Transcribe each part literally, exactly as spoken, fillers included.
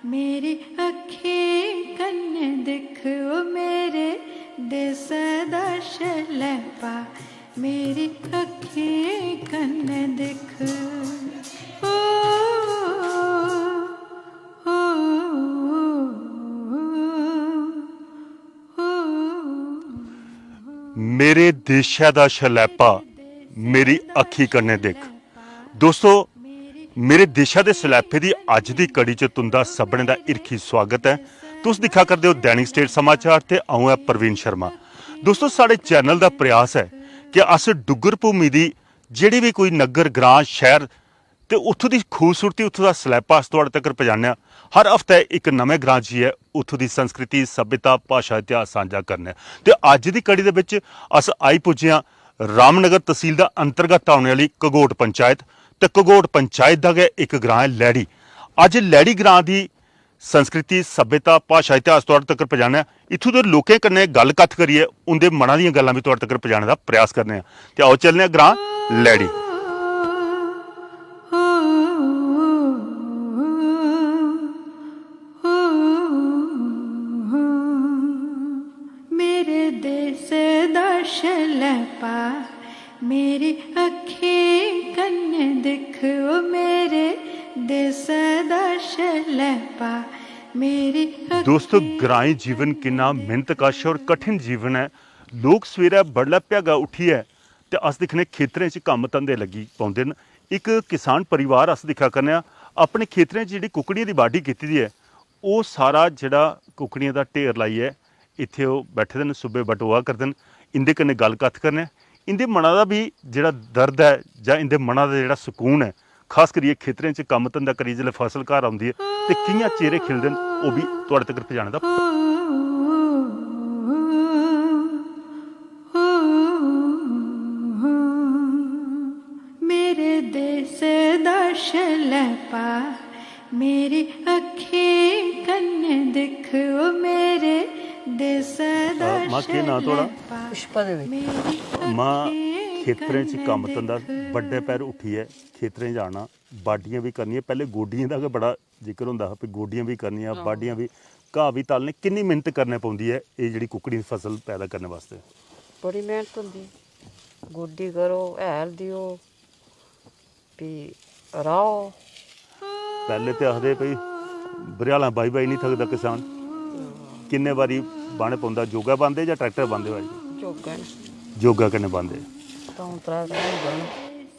मेरी अक्खीं कन्नै दिक्ख, ओ मेरे देसै दा शलैपा। मेरी अक्खीं कन्नै दिक्ख। ओ, ओ, ओ, ओ, ओ। मेरे देशै दा शलैपा, मेरी अक्खीं कन्नै दिक्ख। दोस्तो, मेरे देशा दे सलैपे दी अज्ज दी कड़ी च तुं'दा सभनें दा हिरखी सुआगत ऐ। तुस दिक्खा करदे ओ दैनिक स्टेट समाचार ते अ'ऊं ऐ प्रवीण शर्मा। दोस्तो, साढ़े चैनल दा प्रयास ऐ कि अस डुग्गर भूमि दी जेह्ड़ी बी कोई नग्गर, ग्रांऽ, शैह्र ते उत्थूं दी खूबसूरती, उत्थूं दा सलैपा अस थुआढ़े तगर पजाने आं। हर हफ्तै इक नमें ग्रांऽ जाइयै उत्थूं दी संस्कृति, सभ्यता, भाशा, इतिहास सांझा करने आं। ते अज्ज दी कड़ी दे बिच अस आई पुज्जे आं रामनगर तसील दा अंतर्गत औने आह्ली घगोट पंचायत, ते घगोट पंचायत दा गै इक ग्रांऽ ऐ लैड़ी। अज्ज लैड़ी ग्रांऽ दी संस्कृति, सभ्यता, भाशा, इतिहास थुआढ़े तगर पजाने आं। इत्थूं दे लोकें कन्नै गल्ल कत्थ करियै उं'दे मना दियां गल्लां बी थुआढ़े तगर पजाने दा प्रयास करने आं। ते आओ, चलने आं ग्रांऽ लैड़ी। मेरे देसै दा शलैपा, मेरी अक्खीं कन्नै दिक्ख, ओ मेरे देसै दा शलैपा। मेरी दोस्तो, अक्खीं ग्रांई जीवन किन्ना मेहनतकश और कठिन जीवन ऐ। लोक सवेरै बडलै भ्यागा उट्ठियै ते अस दिक्खने खेतरें च कम्म धंधे लग्गी पौंदे न। इक किसान परिवार अस दिक्खा करने आं, अपने खेतरें च जेह्ड़ी कुक्कड़ियें दी बाड्ढी कीती दी ऐ, ओह् सारा जेह्ड़ा कुक्कड़ियें दा ढेर लाइयै इत्थै ओह् बैठे दे न, सुब्बे बटोआ करदे न। इं'दे कन्नै गल्ल कत्थ करने आं। इं'दे मना दा बी जेह्ड़ा दर्द ऐ जां इं'दे मना दा जेह्ड़ा सकून ऐ, खास करियै खेतरें च कम्म धंधा करियै जिसलै फसल घर औंदी ऐ ते कि'यां चेहरे खिलदे न, ओह् बी थुआढ़े तगर पजाने दा। मेरे देसै दा शलैपा, मेरी अक्खीं कन्नै दिक्ख, ओ मेरे देसै दा अ, मां, केह् नांऽ थुआढ़ा? शलैपा। पुष्पा देवी। मेरी मां, अक्खीं खेतरें च कन्नै कम्म धंधा, दिक्ख। बड्डे पैह्र उट्ठियै खेतरें जाना, बाड्डियां बी करनियां। पैह्ले गोड्डियें दा गै बड़ा जिक्र होंदा हा, भी गोड्डियां बी करनियां, हां। बाड्डियां बी, घाऽ बी तालने। किन्नी मेह्नत करनी पौंदी ऐ एह् जेह्ड़ी कुक्कड़ियें दी फसल पैदा करने बास्तै? बड़ी मेह्नत होंदी। गोड्डी करो, हैल देओ, भी राहो। पैह्ले ते आखदे भई बरेहालां बाही बाही निं थकदा किसान। किन्ने बारी बाह्ने पौंदा, जोगा बांह्दे जां ट्रैक्टर बांह्दे भाई? जोगा ने। जोगा कन्नै बांह्दे। द'ऊं त्रै बारी बाह्ने।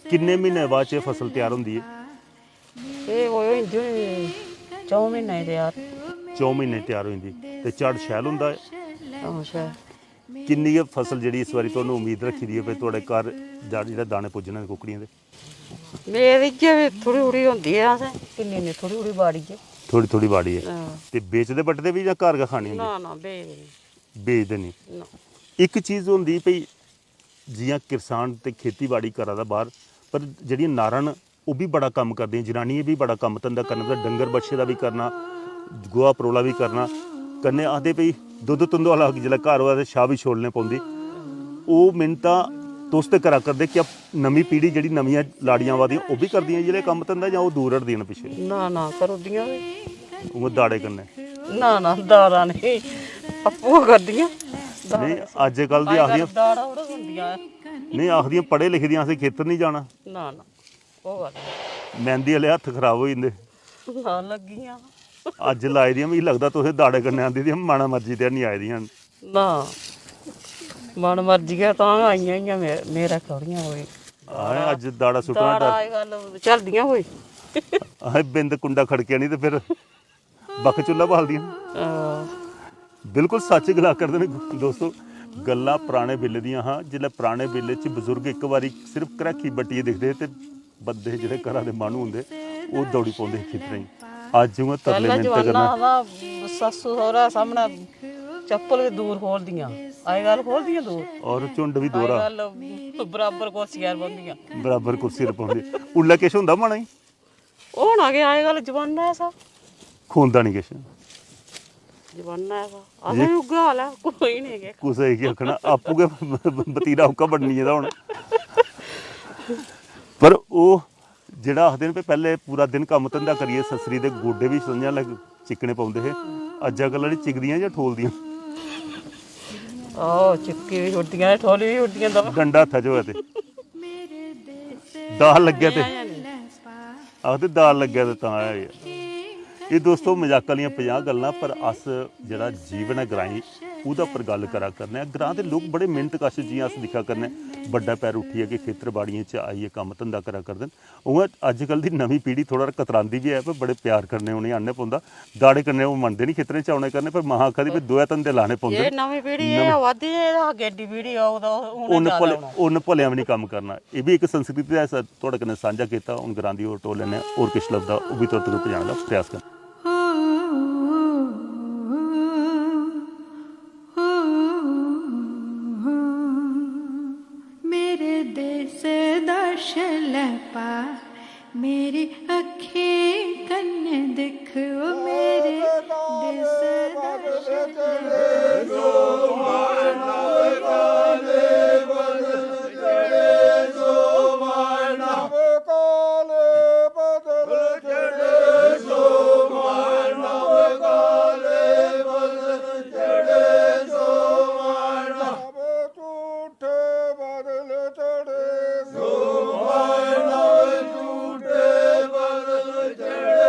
किन्ने म्हीने बाद च एह् फसल त्यार होंदी ऐ? एह् कोई होई जंदी होनी च'ऊं म्हीनें च त्यार। च'ऊं म्हीनें च त्यार होई जंदी। ते झड़ शैल होंदा ऐ? हां, शैल। किन्नी गै फसल जेह्ड़ी इस बारी तुहानू उम्मीद रक्खी दी ऐ भई थुआढ़े घर जा-, जेह्ड़ा दाने पुज्जने न कुक्कड़ियें दे? मेद इ'यै बी थोह्ड़ी थोह्ड़ी होंदी ऐ, असें किन्नी निं, थोह्ड़ी थोह्ड़ी बाड़ी ऐ। थोह्ड़ी थोह्ड़ी बाड़ी ऐ। हां। ते बेचदे बट्टदे बी जां घर गै खानी होंदी? ना, ना, बेचदे निं। बेचदे निं। ना। इक चीज होंदी भई जि'यां किरसान ते खेती बाड़ी करा दा बाह्र, पर जेह्ड़ियां नारां न, ओह् बी बड़ा कम्म करदियां, जनानियें बी बड़ा कम्म धंधा करना पौंदा, डंगर बच्छे दा बी करना, गोहा परोला बी करना, कन्नै आखदे भई दुद्ध तुं'दे आह्ला जिसलै घर होऐ ते छाह् बी छोलने पौंदी। ओह् मिन्नतां तुस ते करा करदे, क्या नमीं पीढ़ी जेह्ड़ी नमियां लाड़ियां आवा दियां, ओह् बी करदियां जेह्ड़े कम्म धंधा, जां ओह् दूर हटदियां न पिच्छें? ना, ना, करी ओड़दियां बी। उ'आं दाड़े कन्नै? ना, ना, दाड़ा नेईं, आपूं गै करदियां। दाड़ा नेईं, अज्जकल दी अज्जकल आखदियां दाड़ा थोह्ड़ा होंदियां। नेईं, आखदियां पढ़े लिखे दियां असें खेतर निं जाना। ना, ना, ओह् गल्ल निं। मैंह्दी आह्ले हत्थ खराब होई जंदे। ना, लग्गियां। अज्ज लाई दियां, मिगी लगदा तुसें दाड़े कन्नै आंदी दियां, माड़ा मर्जी ते निं आई दियां न। ना, मन मर्जी गै तां गै आइयां इ'यां मे-, मेरै थोह्ड़ियां कोई। हां, अज्ज दाड़ा सुट्टना दाड़ा डर। अज्जकल चलदियां कोई। असें बिंद कुंडा खड़केआ निं ते फिर बक्ख चु'ल्ला बालदियां। हां। बिल्कुल सच्च गला करदे न दोस्तो, गल्लां पराने बेल्ले दियां हां। जिसलै पराने बेल्ले च बजुर्ग इक बारी सिर्फ घराखी बट्टियै दिखदे हे ते बंदे जेह्ड़े घरा दे माह्नू होंदे, ओह् दौड़ी पौंदे हे खेतरें गी। अज्ज उ'आं तरले पैह्ला मिंनत जमाना करना। हा तां सस्सू सौह्रे सामनै चप्पल बी दूर खोलदियां, अज्जकल खोलदियां दूर? और झुंड बी दूरा। अज्जकल बराबर कुर्सियै पर बौंह्दियां। बराबर कुर्सी पर बौंह्दियां। उल्लै किश होंदा मनै गी? होना केह्, अज्जकल जमाना ऐसा। खोंदा निं किश। जमाना ऐसा। असें बी उ'ऐ हाल ऐ, कोई निं केह्। कुसै गी केह् आखना, आपूं गै बतीरा ओह्का बनी गेदा हून। पर ओह् जेह्ड़ा आखदे न, पैह्ले पूरा दिन कम्म धंधा करियै सस्सरी दे गोडे बी संझां लग चिक्कने पौंदे हे। अज्जकल आह्ली चिकदियां जां ठोलदियां? आहो, चिक्की बी छुड़दियां, ठोली बी छुड़दियां, दवा। डंडा हत्था च होऐ ते दाल लग्गै ते आखदे, दाल लग्गै ते तां ऐ। एह् दोस्तो, मजाक आह्लियां पंजाह् गल्लां, पर अस जेह्ड़ा जीवन ऐ ग्राईं, ओह्दे उप्पर गल्ल करा करने आं। ग्रां दे लोक बड़े मेह्नत कश, जि'यां अस दिक्खा करने, बड्डा पैर उट्ठियै कि खेतर बाड़ियें च आइयै कम्म धंधा करा करदे न। उ'आं अज्जकल दी नमीं पीढ़ी थोह्ड़ा कतरांदी बी ऐ, पर बड़े प्यार कन्नै उ'नेंगी आह्नना पौंदा। दाड़े कन्नै ओह् मनदे निं खेतरें च औने कन्नै, पर मां आखा दी, "भाई, दोऐ धंधे लाने पौंदे एह् न।" नमीं पीढ़ी ऐ, आवा दी ऐ, एह् अग्गें एड्डी पीढ़ी औग तां उ'नें उन्न ज्यादा भले औना। उन्न भलेआं बी निं कम्म करना। एह् बी इक संस्कृति दा हिस्सा थुआढ़े कन्नै सांझा कीता। हून ग्रां दी होर टोले ने होर किश लभदा, ओह् बी थुआढ़े तगर पजाने दा प्रयास करना। मेरे देश दा शलैपा मेरी अक्खीं कन्नै दिक्ख, ओ मेरे देश दा शलैपा। झूठे बदल चढ़े सो मायना। अब झूठे बदल चढ़े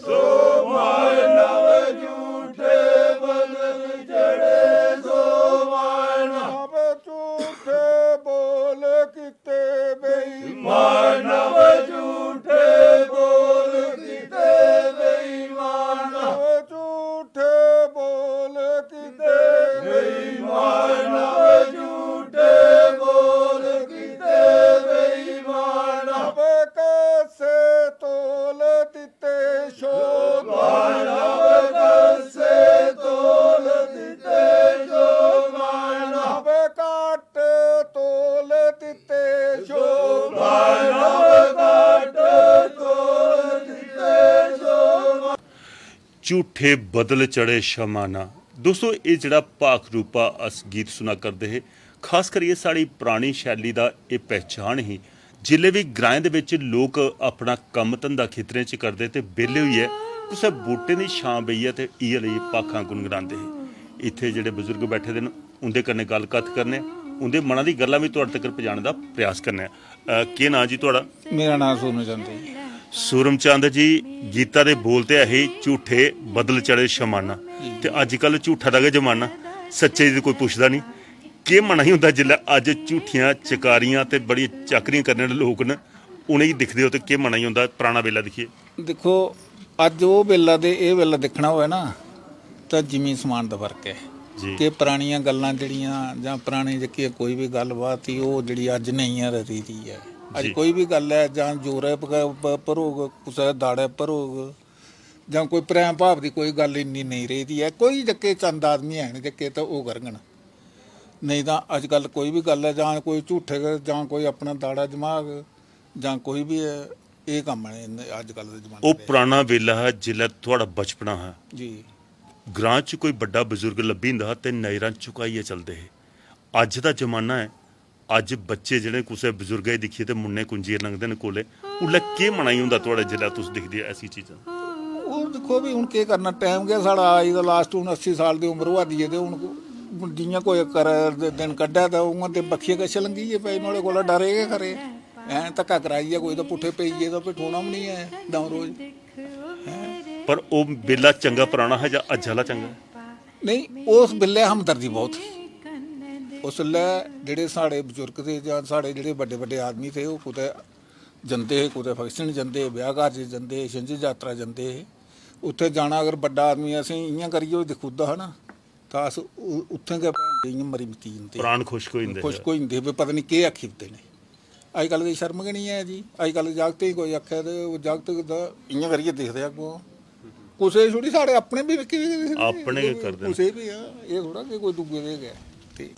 सो मायना। अब झूठे बदल चढ़े सो मायना। अब झूठे बोल किते बेईमान। अब झूठे बोल किते बेईमान। अब झूठे बोल किते बेईमान। अब झूठे बोल किते बेईमान। अब कैसे तोल दिते शोभा। अब कैसे तोल दिते शोभा। अब काट तोल दिते शोभा। अब काट तोल दिते शोभा। झूठे बदल चढ़े शमाना। दोस्तो, एह् जेह्ड़ा भाख रूपा अस गीत सुना करदे हे, खास करियै साढ़ी परानी शैली दा एह् पहचान ही। जिसलै बी ग्राएं दे बिच लोक अपना कम्म धंधा खेतरें च करदे ते बेह्ले होइयै कुसै बूह्टे दी छां बेहियै ते इ'यै लेई भाखां गुनगुनांदे हे। इत्थै जेह्ड़े बजुर्ग बैठे दे न, उं'दे कन्नै गल्ल कत्थ करने आं, उं'दे मना दी गल्लां बी थुआढ़े तगर पजाने दा प्रयास करने आं। अ, केह् नांऽ जी थुआढ़ा? मेरा नांऽ सूरम चंद ऐ। सूरम चंद जी, गीता दे बोल ते ऐ हे, "झूठे बदल चढ़े शमाना", ते अज्जकल झूठा दा गै जमाना, सच्चे दी कोई पुछदा निं। केह् मना ही होंदा जिसलै अज्ज झूठियां चकारियां ते बड़ियां चाकरियां करने आह्ले लोक न, उ'नेंगी दिखदे ओ ते केह् मना ही होंदा पराना बेल्ला दिक्खियै? दिक्खो, अज्ज ओह् बेल्ला ते एह् बेल्ला दिक्खना होऐ ना, तां जिमीं समान दा फर्क ऐ। जी। कि परानियां गल्लां जेह्ड़ियां, जां परानी जेह्की कोई बी गल्ल बात ही, ओह् जेह्ड़ी अज्ज नेईं ऐ रेही दी ऐ। अज्ज जी। कोई बी गल्ल ऐ, जां जोरै प- प- पर होग, कुसै दाड़ै पर होग, जां कोई प्रेम भाव दी कोई गल्ल इन्नी नेईं रेही दी ऐ। कोई जेह्के चंद आदमी हैन जेह्के, ते ओह् करङन। नेईं तां अज्जकल कोई बी गल्ल ऐ, जां कोई झूठे गै, जां कोई अपना दाड़ा जमाग, जां कोई बी ऐ, एह् कम्म न इन्ने अज्जकल दे जमाने ओह् दे। पराना बेल्ला हा जिसलै थुआढ़ा बचपना हा। जी। ग्रां च कोई बड्डा बजुर्ग लब्भी जंदा हा ते नजरां झुकाइयै चलदे हे। अज्ज दा जमाना ऐ, अज्ज बच्चे जेह्ड़े कुसै बजुर्गै गी दिक्खियै ते मुन्ने कुंजियै लंघदे न कोले, उसलै केह् मना ही होंदा थुआढ़े जिसलै तुस दिखदे ओ ऐसी चीजां? ओह् दिक्खो भी, हून केह् करना, टैम गै साढ़ा आई दा लास्ट, हून अस्सी साल दी उम्र होआ दी ऐ, ते हून जि'यां कोई करै ते दिन कड्ढै, ते उ'आं ते बक्खियै किश लंघी गे, भाई नुहाड़े कोला डरे गै खरे। ऐं धक्का कराइयै कोई ते पुट्ठे पेई गे, ते फ्ही ठोना बी निं ऐ द'ऊं रोज। पर ओह् बेल्ला चंगा पराना हा जां अज्ज आह्ला चंगा? नेईं, उस बेल्लै हमदर्दी बहुत ही। उसलै जेह्ड़े साढ़े बजुर्ग थे जां साढ़े जेह्ड़े बड्डे बड्डे आदमी थे, ओह् कुतै जंदे हे, कुतै फंक्शन जंदे हे, ब्याह् कारज जंदे हे, छिंज जात्तरा जंदे हे। उत्थै जाना, अगर बड्डा आदमी असेंगी इ'यां करियै बी दिक्खी ओड़दा हा ना, तां अस उ- उत्थै गै भैन इ'यां मरी मिट्टी जंदे हे। प्राण खुश्क होई जंदे हे। खुश्क होई जंदे हे, भी पता निं केह् आखी ओड़दे न। अजकल ते शर्म गै निं ऐ जी। अजकल जागतें गी कोई आखै ते ओह् जागत दा इ'यां करियै दिखदे अग्गों। कुसै गी छोड़ी, साढ़े अपने बी निक्के निक्के दिखदे। अपने गै करदे न। कुसै बी, हां, एह् थोह्ड़ा कि कोई दूए दे गै। ठीक।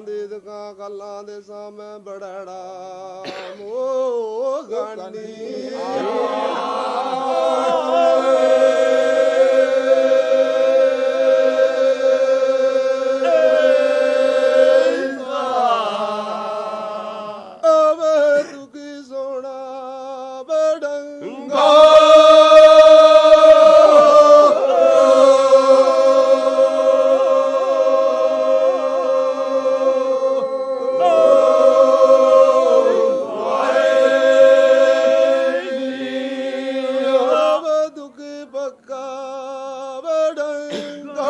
दीदकां गल्लां दे सामनै बड़ैड़ा मोगानी। अबे तुकी सोना बड़ंगा। अबे तुकी पक्का बड़ंगा।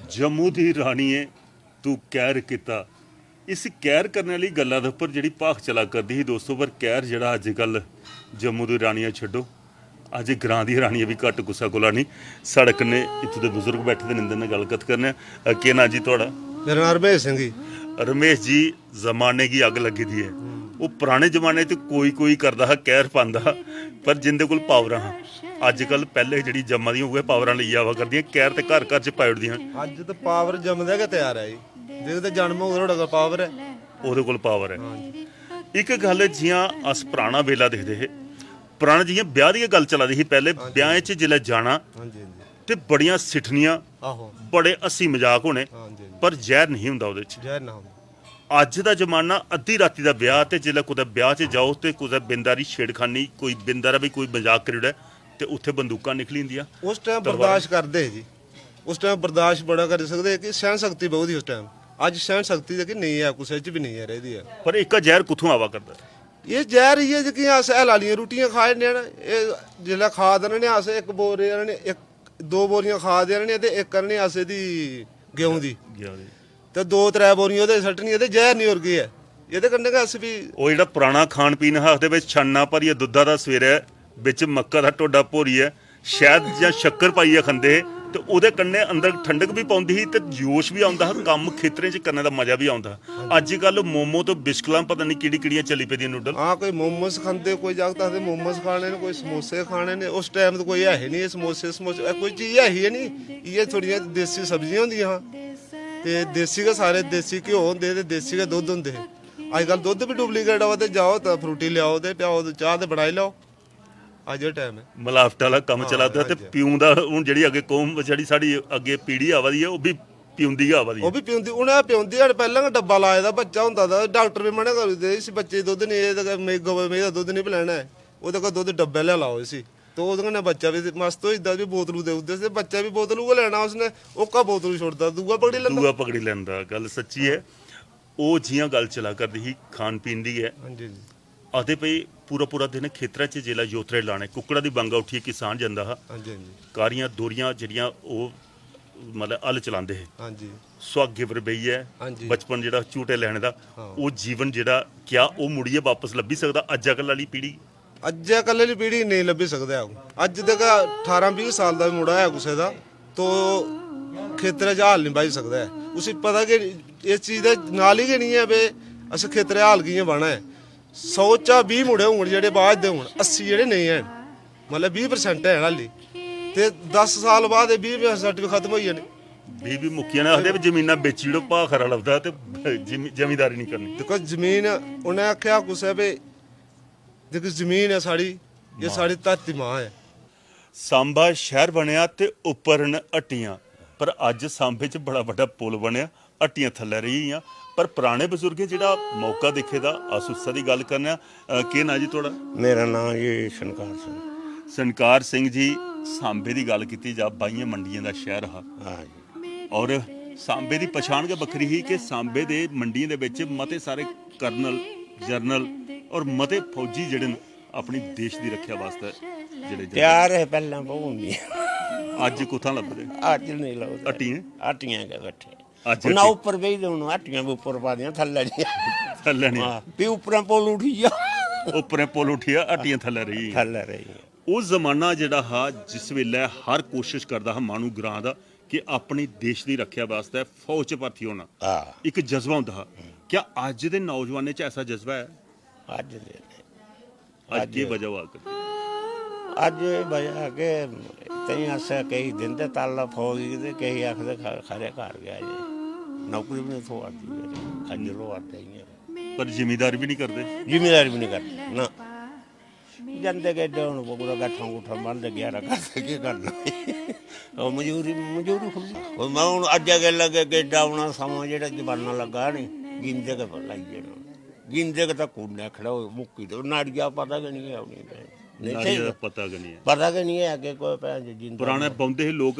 जम्मू दी रानिये तू कैह्र कीता। इस कैह्र करने आह्ली गल्ला दे उप्पर जेह्ड़ी भाख चला करदी ही दोस्तो, पर कैह्र जेह्ड़ा अज्जकल जम्मू दी रानियां छड्डो, अज्ज ग्रां दियां रानियां बी घट्ट कुसै कोला नेईं। साढ़े कन्नै इत्थूं दे बुजुर्ग बैठे दे न, इं'दे नै गल्ल कत्थ करने आं। अ, केह् नांऽ जी थुआढ़ा? मेरा नांऽ रमेश सिंह जी। रमेश जी, जमाने गी अग्ग लग्गी दी ऐ। ओह् पराने जमाने च कोई कोई करदा हा, कैह्र पांदा हा, पर जिं'दे कोल पावरां हा। अज्जकल पैह्ले जेह्ड़ी जम्मा दियां उ'ऐ पावरां लेइयै आवा करदियां, कैह्र ते घर घर च पाई ओड़दियां। अज्ज ते पावर जमदा गै त्यार ऐ जी। जेह्दे ते जन्म होग, नुहाड़े कोल पावर ऐ। ओह्दे कोल पावर ऐ। इक गल्ल, जि'यां अस पराना बेल्ला दिखदे हे, पराना जि'यां ब्याह् दी गै गल्ल चला दी ही, पैह्ले ब्याहें च जिसलै जाना हां जी, हां जी। ते बड़ियां सिट्ठनियां, आहो। बड़े हस्सी मजाक होने, हां जी, हां जी। पर जैह्र नेईं होंदा ओह्दे च। जैह्र ना होंदा। अज्ज दा जमाना, अद्धी राती दा ब्याह्, ते जिसलै कुतै ब्याह् च जाओ ते कुतै बिंद हारी छेड़खानी, कोई बिंद हारा बी कोई मजाक करी ओड़ै, ते उत्थै बंदूकां निकली जंदियां। उस टाइम तलवारां। बर्दाश्त करदे हे जी, उस टाइम बर्दाश्त बड़ा करी सकदे हे कि सैह्न शक्ति बहुत ही उस टाइम। अज्ज सैह्न शक्ति जेह्की नेईं ऐ, कुसै च बी नेईं ऐ रेही दी ऐ। पर एह्का जैह्र कुत्थुं आवा करदा? एह् जैह्र इ'यै जेह्कियां अस हैल आह्लियां रुट्टियां खा ने आं, एह् जिसलै खा दे न अस, इक बोरे आह्नने, इक दो बोरियां खा दे आह्नने ते इक आह्नने अस एह्दी गेहूं दी। गेहूं दी। ते दो त्रै बोरियां ओह्दे च सट्टनियां ते जैह्र निं होर केह् ऐ। एह्दे कन्नै गै अस बी ओह् जेह्ड़ा पराना खान पीन हा, आखदे भाई छन्ना भरियै दुद्धा दा सवेरै बिच मक्का दा ढोडा भोरियै शैह्द जां शक्कर पाइयै खंदे हे ते ओह्दे कन्नै अंदर ठंडक बी पौंदी ही ते जोश बी औंदा हा, कम्म खेतरें च करने दा मजा बी औंदा हा। अज्जकल मोमो ते बिस्कलां पता निं केह्ड़ी केह्ड़ियां चली पेदियां नूडल। हां, कोई मोमोस खंदे, कोई जागत आखदे मोमोस खाने न, कोई समोसे खाने न। उस टाइम ते कोई है ही निं, समोसे, समोसे, एह् कोई चीज है ही गै निं। इ'यै थोह्ड़ियां देसी सब्जियां होंदियां हां ते देसी गै सारे, देसी घ्यो होंदे हे ते देसी गै दुद्ध होंदे हे। अजकल दुद्ध बी डुप्लीकेट आवा दे, जाओ ते फ्रूटी लेआओ ते पिआओ ते चाह् ते बनाई लैओ। अज्ज एह् टाइम ऐ। मलावट आह्ला कम्म हां, चला दा ते अज्ज। पीऊं दा हून जेह्ड़ी अग्गें कौम, जेह्ड़ी साढ़ी अग्गें पीढ़ी आवा दी ऐ, ओह् बी पीऊंदी गै आवा दी ऐ। ओह् बी पीऊंदी, उ'नें पीऊंदी हन, पैह्लें गै डब्बा लाए दा, बच्चा होंदा तां डाक्टर बी मना करी ओड़दे, "इसी बच्चे गी दुद्ध नेईं, एह्दे कन्नै मेद गवै, मेद दा दुद्ध नेईं पलैना ऐ।" ओह्दे कोल दुद्ध डब्बै आह्ला लाओ इसी, ते ओह्दे कन्नै बच्चा बी मस्त होई जंदा, फ्ही बोतलू देई ओड़दे, ते बच्चा बी बोतलू गै लैना उसने, ओह्का बोतलू छोड़दा, दूआ पकड़ी लैंदा। दूआ पकड़ी लैंदा, गल्ल सच्ची ऐ। ओह् जि'यां गल्ल चला करदी ही खान पीन दी गै, हां जी, हां जी। आखदे भई पूरा पूरा दिन खेतरै च जेल्लै जोतरे लाने, कुक्कड़ा दी बांगा उट्ठियै किसान जंदा हा। हां जी, हां जी। कारियां दोरियां जेह्ड़ियां ओह् मतलब हल चलांदे हे। हां जी। सुहागे पर बेहियै हां जी। बचपन जेह्ड़ा झूटे लैने दा, हां। ओह् जीवन जेह्ड़ा, क्या ओह् मुड़ियै बापस लब्भी सकदा अज्जै कल्लै आह्ली पीढ़ी? अज्जै कल्लै आह्ली पीढ़ी नेईं लब्भी सकदा ऐ। अज्ज तक ठारां बीह् साल दा मुड़ा ऐ कुसै दा, तो खेतरै च हल निं बाही सकदा ऐ। उसी पता गै निं, इस चीज दे नाल ही गै निं ऐ भई अस खेतरै हल कि'यां बाह्ना ऐ। सौ चा बीह् मुड़े होङन जेह्ड़े बाह्ज दे होङन, अस्सी जेह्ड़े नेईं हैन, मतलब बीह् परसेंट हैन हाल्ली। ते दस साल बाद एह् बीह् परसेंट बी खत्म होई जाने। बीह् बी मुक्की जाने, आखदे बी जमीनां बेची ओड़ो, भाऽ खरा लभदा ते जमी-, जमींदारी निं करनी। दिक्खो, जमीन उ'नें आखेआ कुसै बी, जेह्की जमीन ऐ साढ़ी, एह् मां। साढ़ी धरती मां ऐ। सांबा शैह्र बनेआ ते उप्पर न हट्टियां, पर अज्ज सांबे च बड़ा बड्डा पुल बनेआ, हट्टियां थल्लै रेही गेइयां। पर पराने बजुर्गें जेह्ड़ा मौका दिक्खे दा, अस उस्सै दी गल्ल करने आं। अ, केह् नांऽ जी थुआढ़ा? मेरा नांऽ जी शनकार सिंह। शनकार सिंह जी, सांबे दी गल्ल कीती जा, बाइयें मंडियें दा शैह्र हा। हां जी। और सांबे दी पछान गै बक्खरी ही कि सांबे दे मंडियें दे बिच मते सारे कर्नल, जरनल और मते फौजी जेह्ड़े न, अपनी देश दी रक्खेआ वास्तै जेह्ड़े जंदे। त्यार हे पैह्लें, बहु निं। अज्ज कुत्थां लभदे? अज्ज नेईं लभदे। हट्टियें? हट्टियें गै बैठे। अज्ज ना हट्टी। उप्पर बेही दे, हून हट्टियां बी उप्पर पा दियां, थल्लै निं। थल्लै निं। हां, फ्ही उप्परें पुल उठी गेआ। उप्परें पुल उठी गेआ, हट्टियां थल्लै रेही गेइयां। थल्लै रेही गेइयां। ओह् जमाना जेह्ड़ा हा, जिस बेल्लै हर कोशश करदा हा माह्नू ग्रां दा कि अपने देश दी रक्खेआ वास्तै फौज च भर्ती होना, हां। इक जज्बा होंदा हा। क्या अज्ज दे नौजवानें च ऐसा जज्बा ऐ? अज्ज दे नेईं। अज्ज अज्ज केह् बजह होआ करदी? अज्ज एह् बजह ऐ कि ताईं अस केईं दिंदे ताला फौज गी ते केईं आखदे ख-, खरे घर गै अजें नौकरी बी निं थ्होआ दी ऐ, खज्जल होआ दे इ'यां। पर जिमीदार बी निं करदे। जिमीदार बी निं करदे ना। जंदे गेड्डे हून कुतै गट्ठां गुट्ठां ब'नदे, गुजारा करदे, केह् करना? ओह् मजूरी, मजूरी खु'ल्ली। ओह् में हून अज्जै गल्लै गै गेड्डा औना, समां जेह्ड़ा जमाना लग्गा नी, गिनदे गै लाई जाना। गिनदे गै तक्क उन्नै खड़ा होए, मुक्की ते नाड़िया पता गै निं ऐ उ'नें गी। नेईं नाड़िया स्हेई दा गल्ल। पता गै निं ऐ। पता गै निं ऐ अग्गें कोई भैन चोद जिंदा पराने ऐ। बौंह्दे हे लोक,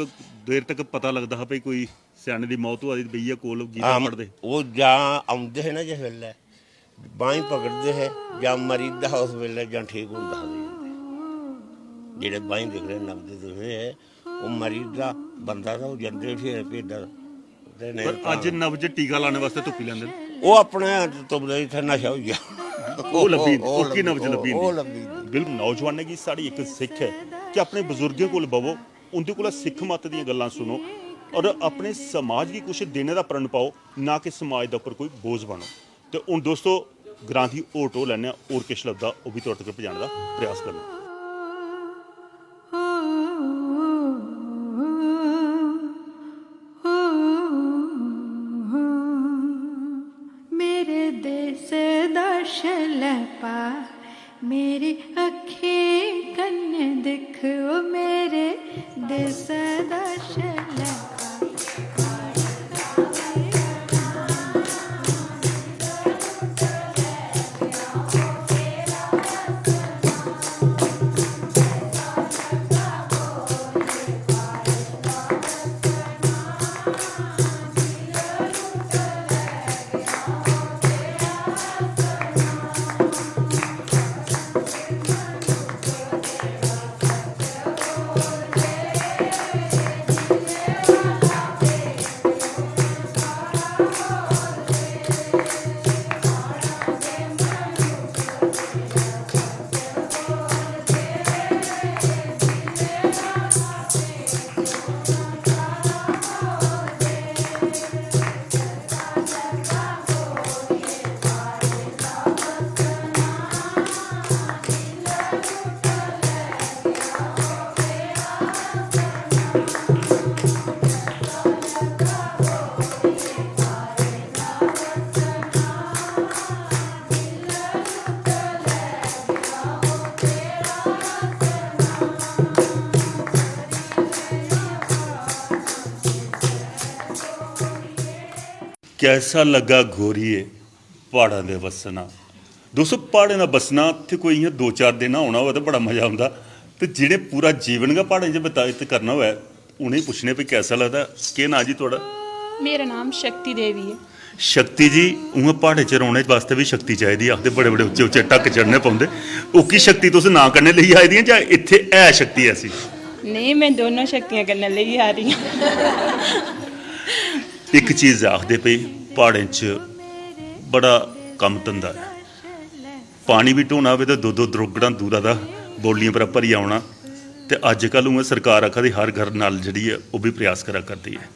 देर तक पता लगदा हा भई कोई स्याने दी मौत होआ दी, बेहियै कोल गीता हां, पढ़दे। ओह् जां औंदे हे ना जिस बेल्लै, बाहीं पकड़दे हे, जां मरी जंदा हा उस बेल्लै, जां ठीक होंदा हा। जेह्ड़े बाहीं दिखदे, नपदे दिखदे हे, ओह् मरी जंदा बंदा, तां ओह् जंदे उठी भिड्डा ते नेईं पर तां अज्ज नब्ज टीका लाने वास्तै तुप्पी लैंदे न। ओह् अपने तुपदे, इत्थै नशा होई गेआ। ओह् लब्भी जंदी, ओह् ओह्की नब्ज लब्भी, लब्भी ओह् जंदी। लब्भी जंदी। बिल्कुल, नौजवानें गी साढ़ी इक सिक्ख ऐ कि अपने बजुर्गें कोल बवो, उं'दे कोला सिक्ख मत दियां गल्लां सुनो और अपने समाज गी कुछ देने दा प्रण पाओ, ना कि समाज दे उप्पर कोई बोझ बनो। ते हून दोस्तो, ग्रां दी होर टोह् लैने आं, होर किश लभदा ओह् बी थुआढ़े तगर पजाने दा प्रयास करने आं। मेरे देश दा शलैपा, मेरी अक्खीं कन्नै दिक्ख, ओ मेरे देश दा शलैपा। कैसा लग्गा गोरिये प्हाड़ां दे बस्सना? दोस्तो, प्हाड़ें दा बस्सना ते कोई इ'यां दो चार दिन होना होऐ ते बड़ा मजा औंदा। ते जि'नें पूरा जीवन गै प्हाड़ें च बतीत करना होऐ, उ'नेंगी पुच्छने भी कैसा लगदा। केह् नांऽ जी थुआढ़ा? मेरा नाम शक्ति देवी ऐ। शक्ति जी, उ'आं प्हाड़ें च रौह्ने बास्तै बी शक्ति चाहिदी, आखदे बड़े बड़े उच्चे उच्चे ढक्क चढ़ने पौंदे। ओह्की शक्ति तुस नांऽ कन्नै लेइयै आई दियां जां इत्थै है शक्ति ऐसी? नेईं, में दोनों शक्तियां कन्नै लेइयै आ दी आं। इक चीज आखदे भई प्हाड़ें च बड़ा कम्म धंधा ऐ, पानी बी ढोना होवे ते दो दो द्रोगड़ां दूरा दा बौलियें पर भरियै औना। ते अज्जकल उ'आं सरकार आखा दी हर घर नल जेह्ड़ी ऐ ओह् बी प्रयास करा करदी ऐ,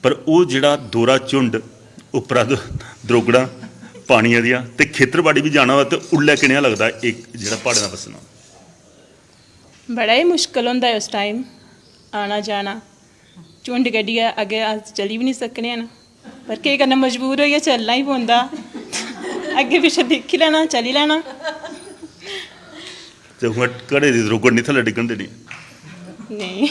पर ओह् जेह्ड़ा दोह्रा झुंड उप्परा द-, द्रोगड़ां पानियै दियां ते खेतर बाड़ी बी जाना होऐ ते उल्लै कनेहा लगदा एह् जेह्ड़ा प्हाड़ें दा बस्सना? बड़ा ही मुश्कल होंदा ऐ उस टाइम आना जाना। झुंड कड्ढियै अग्गें अस चली बी निं सकने हैन, पर केह् करना, मजबूर होइयै चलना ही पौंदा। अग्गें पिच्छें दिक्खी लैना, चली लैना। ते हुन घड़े दी द्रोगड़ निं थल्लै डिग्गन देनी। नेईं।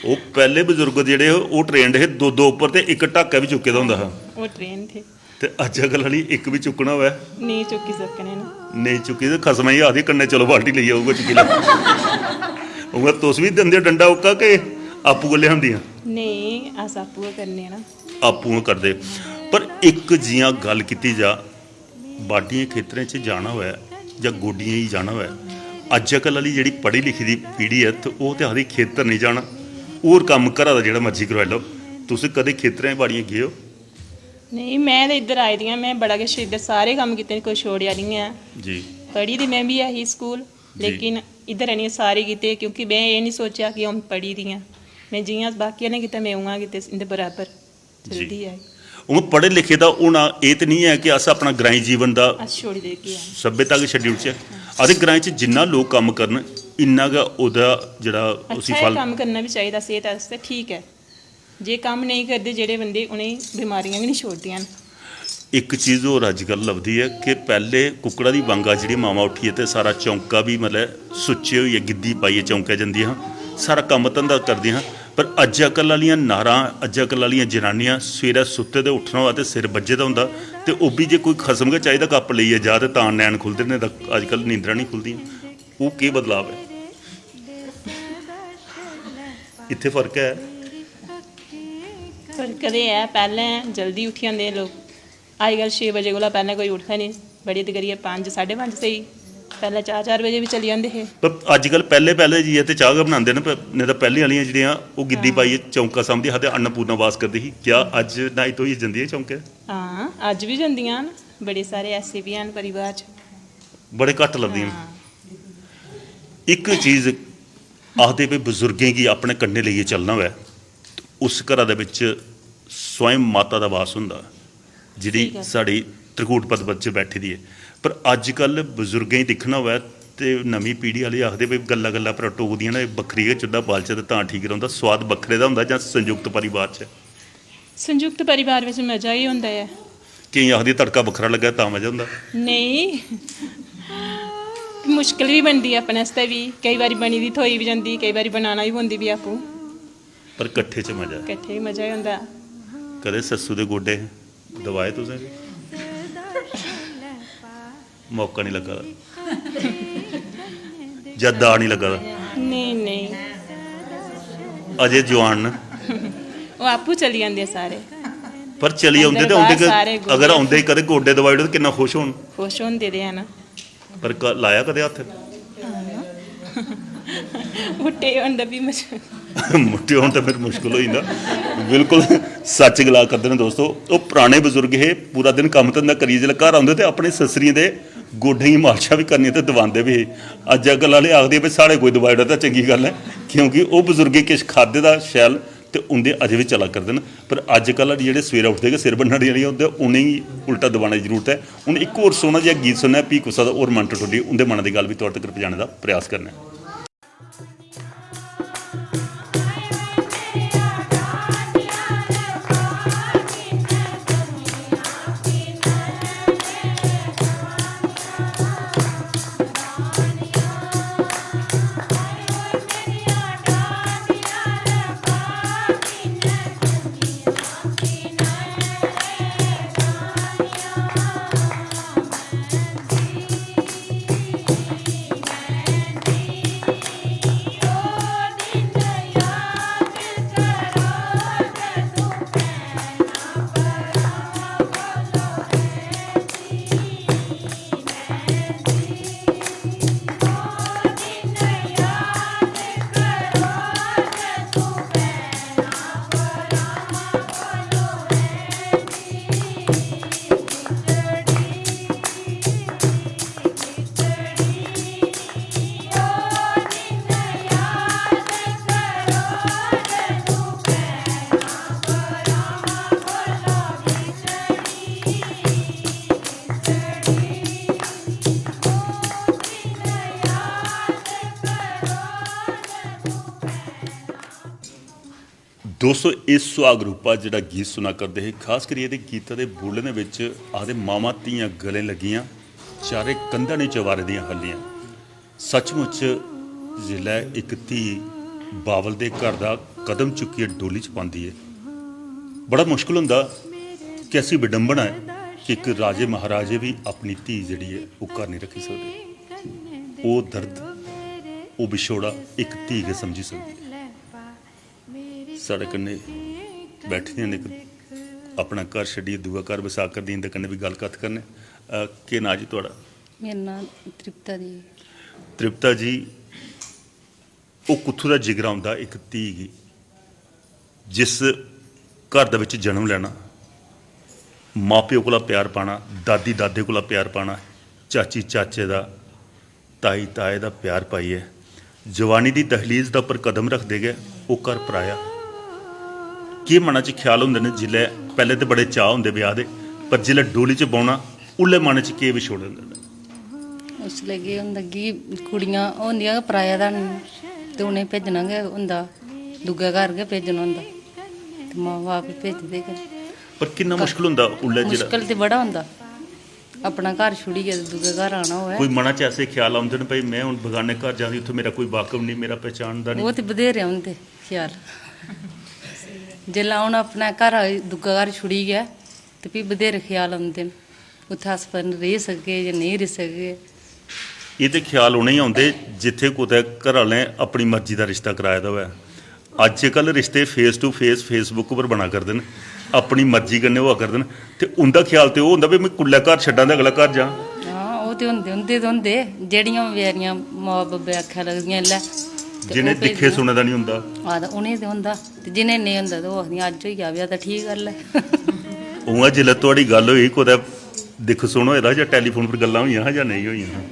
ओह् पैह्ले बजुर्ग जेह्ड़े हे, ओह् trained हे, दो दो उप्पर ते इक ढाकै बी चुक्के दा होंदा हा। ओह् trained हे। ते अज्जकल आह्ली इक बी चुक्कना होऐ? नेईं चुक्की सकने न। नेईं चुक्की ते खसमै गी आखदी, "कन्नै चलो, बाल्टी लेइयै, उ'ऐ चुक्की लै।" उ'आं तुस बी दिंदे डंडा उक्का के आपूं गै लेआंदियां? नेईं, अस आपूं गै करने ना। आपूं गै करदे। पर इक जि'यां गल्ल कीती जा, बाडियें खेतरें च जाना होऐ जां गोड्डियें गी जाना होऐ, अज्जकल आह्ली जेह्ड़ी पढ़ी लिखी दी पीढ़ी ऐ, ते ओह् ते आखदी, "खेतर नेईं जाना, होर कम्म घरा दा जेह्ड़ा मर्जी करोआई लैओ।" तुस कदें खेतरें बाड़ियें गे ओ? नेईं, में ते इद्धर आई दी आं, में बड़ा किश इद्धर सारे कम्म कीते न, कोई छोड़ेआ निं ऐ। जी। पढ़ी दी में बी ऐ ही स्कूल, जी। लेकिन इद्धर आनियै सारे कीते, क्योंकि में एह् निं सोचेआ कि अ'ऊं पढ़ी दी आं। में जि'यां बाकी आह्लें कीता, में उ'आं कीते, इं'दे बराबर चलदी ऐ। उ'आं पढ़े लिखे दा होना एह् ते निं ऐ कि अस अपना ग्राईं जीवन दा अस छोड़ी देगे। सभ्यता गै छड्डी ओड़चै। आखदे ग्राएं च जिन्ना लोक कम्म करन, इन्ना गै ओह्दा जेह्ड़ा उसी अच्छा ऐ, फल कम्म करना बी चाहिदा सेह्त आस्तै, ठीक ऐ। जे कम्म नेईं करदे जेह्ड़े बंदे, उ'नेंगी बमारियां गै निं छोड़दियां न। इक चीज होर अज्जकल लभदी ऐ कि पैह्ले कुक्कड़ा दी बांगा जेह्ड़ी मावां उट्ठियै ते सारा चौंका बी मतलब सुच्चे होइयै गिद्दी पाइयै चौंकै जंदियां हां, सारा कम्म धंधा करदियां हां। पर अज्जकल आह्लियां नारां, अज्जकल आह्लियां जनानियां सवेरै सुत्ते दे उट्ठना होऐ ते सिर बज्झे दा होंदा, ते ओह् बी जे कोई खसम गै चाहिदा कप्प लेइयै जा ते तां नैन खु'लदे, नेईं तां अज्जकल नींदरां निं खु'लदियां। ओह् केह् बदलाव ऐ? इत्थै फर्क ऐ। फर्क ते ऐ, पैह्लें जल्दी उट्ठी जंदे हे लोक, अजकल छे बजे कोला पैह्लें कोई उठदा निं, बड़ी ते करियै पंज, साढ़े पंज स्हेई, पैह्लें चार चार बजे बी चली जंदे हे। पर अज्जकल पैह्ले पैह्ले जाइयै ते चाह् गै बनांदे न, पर नेईं तां पैह्लें आह्लियां जेह्ड़ियां ओह् गिद्दी पाइयै चौंका सामदी हा ते अन्नपूर्णा वास करदी ही। क्या अज्ज न्हाई धोइयै जंदी ऐ चौंकै? हां, अज्ज बी जंदियां न, बड़े सारे ऐसे बी हैन परिवार च। बड़े घट्ट लभदियां न। हां। इक चीज आखदे भई बजुर्गें गी अपने कन्नै लेइयै चलना होऐ ते उस घरा दे बिच स्वयं माता दा वास होंदा, जेह्ड़ी ठीक ऐ। साढ़ी त्रिकूट पद्मत च बैठी दी ऐ। पर अज्जकल बजुर्गें गी दिक्खना होऐ ते नमीं पीढ़ी आह्ले आखदे भई गल्ला गल्ला पर टोकदियां न, बक्खरी गै चुल्हा बालचै ते तां ठीक रौंह्दा, सोआद बक्खरे दा होंदा जां संयुक्त परिवार च? संयुक्त परिवार बिच मजा ही होंदा ऐ। केईं आखदे तड़का बक्खरा लग्गै तां मजा होंदा। नेईं, मुश्कल बी बनदी ऐ अपने आस्तै बी, केईं बारी बनी दी थ्होई बी जंदी, केईं बारी बनाना बी पौंदी फ्ही आपूं। पर कट्ठे च मजा ऐ। कट्ठे बी मजा ही होंदा। कदें सस्सू दे गोडे दबाए तुसें बी? मौका निं लग्गा दा जां दा निं लग्गा दा? नेईं, नेईं। अजें जुआन न। ओह् आपूं चली जंदे सारे। पर चली औंदे ते अंदर औंदे बाह्र सारे गोडे। अगर औंदे कदें गोडे दबाई ओड़ो ते किन्ना खुश होन। खुश होंदे ते हैन। पर क- लाया कदें हत्थ? मुट्टे होन ते फ्ही मजा। मुट्टे होन ते फिर मुश्कल होई जंदा। बिल्कुल सच्च गला करदे न दोस्तो। ओह् पराने बजुर्ग हे, पूरा दिन कम्म धंधा करियै जिसलै घर औंदे ते अपने सस्सरियें दे गोड्डें गी मालशां बी करनियां ते दबांदे बी हे। अज्जकल आह्ले आखदे भई साढ़े कोई दबाई ओड़ै तां चंगी गल्ल ऐ, क्योंकि ओह् बजुर्गें किश खाद्धे दा शैल ते उं'दे अजें बी चला करदे न। पर अज्जकल आह्ले जेह्ड़े सवेरै उठदे गै सिर बन्नन आह्ले होंदे, उ'नेंगी उल्टा दबाने दी जरूरत ऐ। हून इक होर सोह्ना जेहा गीत सुनना ऐ, फ्ही कुसै दा होर मन टटोली उं'दे मनै दी गल्ल बी थुआढ़े तगर पजाने दा प्रयास करने आं। दोस्तो, इस सुहाग रूपा जेह्ड़ा गीत सुना करदे हे, खास करियै एह्दे गीता दे बोलें दे बिच आखदे, "मावां धियां गलें लग्गियां, चारे कंधां ने चबारे दियां हल्लियां।" सचमुच जिसलै इक धी बावल दे घर दा कदम चुक्कियै डोली च पांदी ऐ, बड़ा मुश्कल होंदा। कैसी विडंबना ऐ कि इक राजे महाराजे बी अपनी धी जेह्ड़ी ऐ, ओह् घर निं रक्खी सकदे। ओह् दर्द, ओह् बिछोड़ा इक धी गै समझी सकदी ऐ। साढ़े कन्नै बैठी दियां न, इक अपना घर छड्डियै दूआ घर बसा करदियां, इं'दे कन्नै बी गल्ल कत्थ करने। अ, केह् नांऽ जी थुआढ़ा? मेरा नांऽ तृप्ता देवी। तृप्ता जी, ओह् कुत्थूं दा जिगरा होंदा इक धी गी, जिस घर दे बिच जन्म लैना, मां प्यो कोला प्यार पाना, दादी दादे कोला प्यार पाना, चाची चाचे दा, ताई ताए दा प्यार पाइयै जवानी दी दहलीज दा उप्पर कदम रखदे गै ओह् घर पराया। केह् मना च ख्याल होंदे न जिसलै, पैह्ले ते बड़े चाऽ होंदे ब्याह् दे, पर जिसलै डोली च बौह्ना, उल्लै मन च केह् विछोड़े होंदे न? उसलै केह् होंदा कि कुड़ियां होंदियां गै पराया धन, ते उ'नेंगी भेजना गै होंदा, दूए घर गै भेजना होंदा, ते मां बाप बी भेजदे गै। पर किन्ना मुश्कल होंदा उल्लै जेह्ड़ा मुश्कल ते बड़ा होंदा। अपना घर छुड़ियै ते दूए घर आना होऐ। कोई मना च ऐसे ख्याल औंदे न, भाई, में हून बगाने घर जां, उत्थै मेरा कोई वाकफ नेईं, मेरा पहचान दा नेईं? ओह् ते बथेरे औंदे ख्याल। जेल्लै हून अपने घर दूए घर छुड़ियै, ते फ्ही बथेरे ख्याल औंदे न, उत्थै अस पता निं रेही सकगे जां नेईं रेही सकगे। एह् ते ख्याल उ'नेंगी औंदे जित्थै कुतै घर आह्लें अपनी मर्जी दा रिश्ता कराए दा होऐ। अज्जकल रिश्ते face to face Facebook उप्पर बना करदे न, अपनी मर्जी कन्नै होआ करदे न। ते उं'दा ख्याल ते ओह् होंदा, "भाई, में कुल्लै घर छड्डां ते अगला घर जां।" हां, ओह् ते होंदे, उं'दे ते होंदे, जेह्ड़ियां बेचारियां मां बब्बै आक्खै लगदियां, इसलै ते जि'नें ओह् दिक्खे भेजदियां। सुने दा निं होंदा। हां, ते उ'नें ते होंदा, ते जि'नें नेईं होंदा, ते ओह् आखदियां, "अज्ज होई जा ब्याह्, ते ठीक गल्ल ऐ।" उ'आं, जिसलै थुआढ़ी गल्ल होई, कुतै दिक्ख सुन होए दा हा जां टैलीफोन पर गल्लां होइयां हां जां नेईं होइयां हां?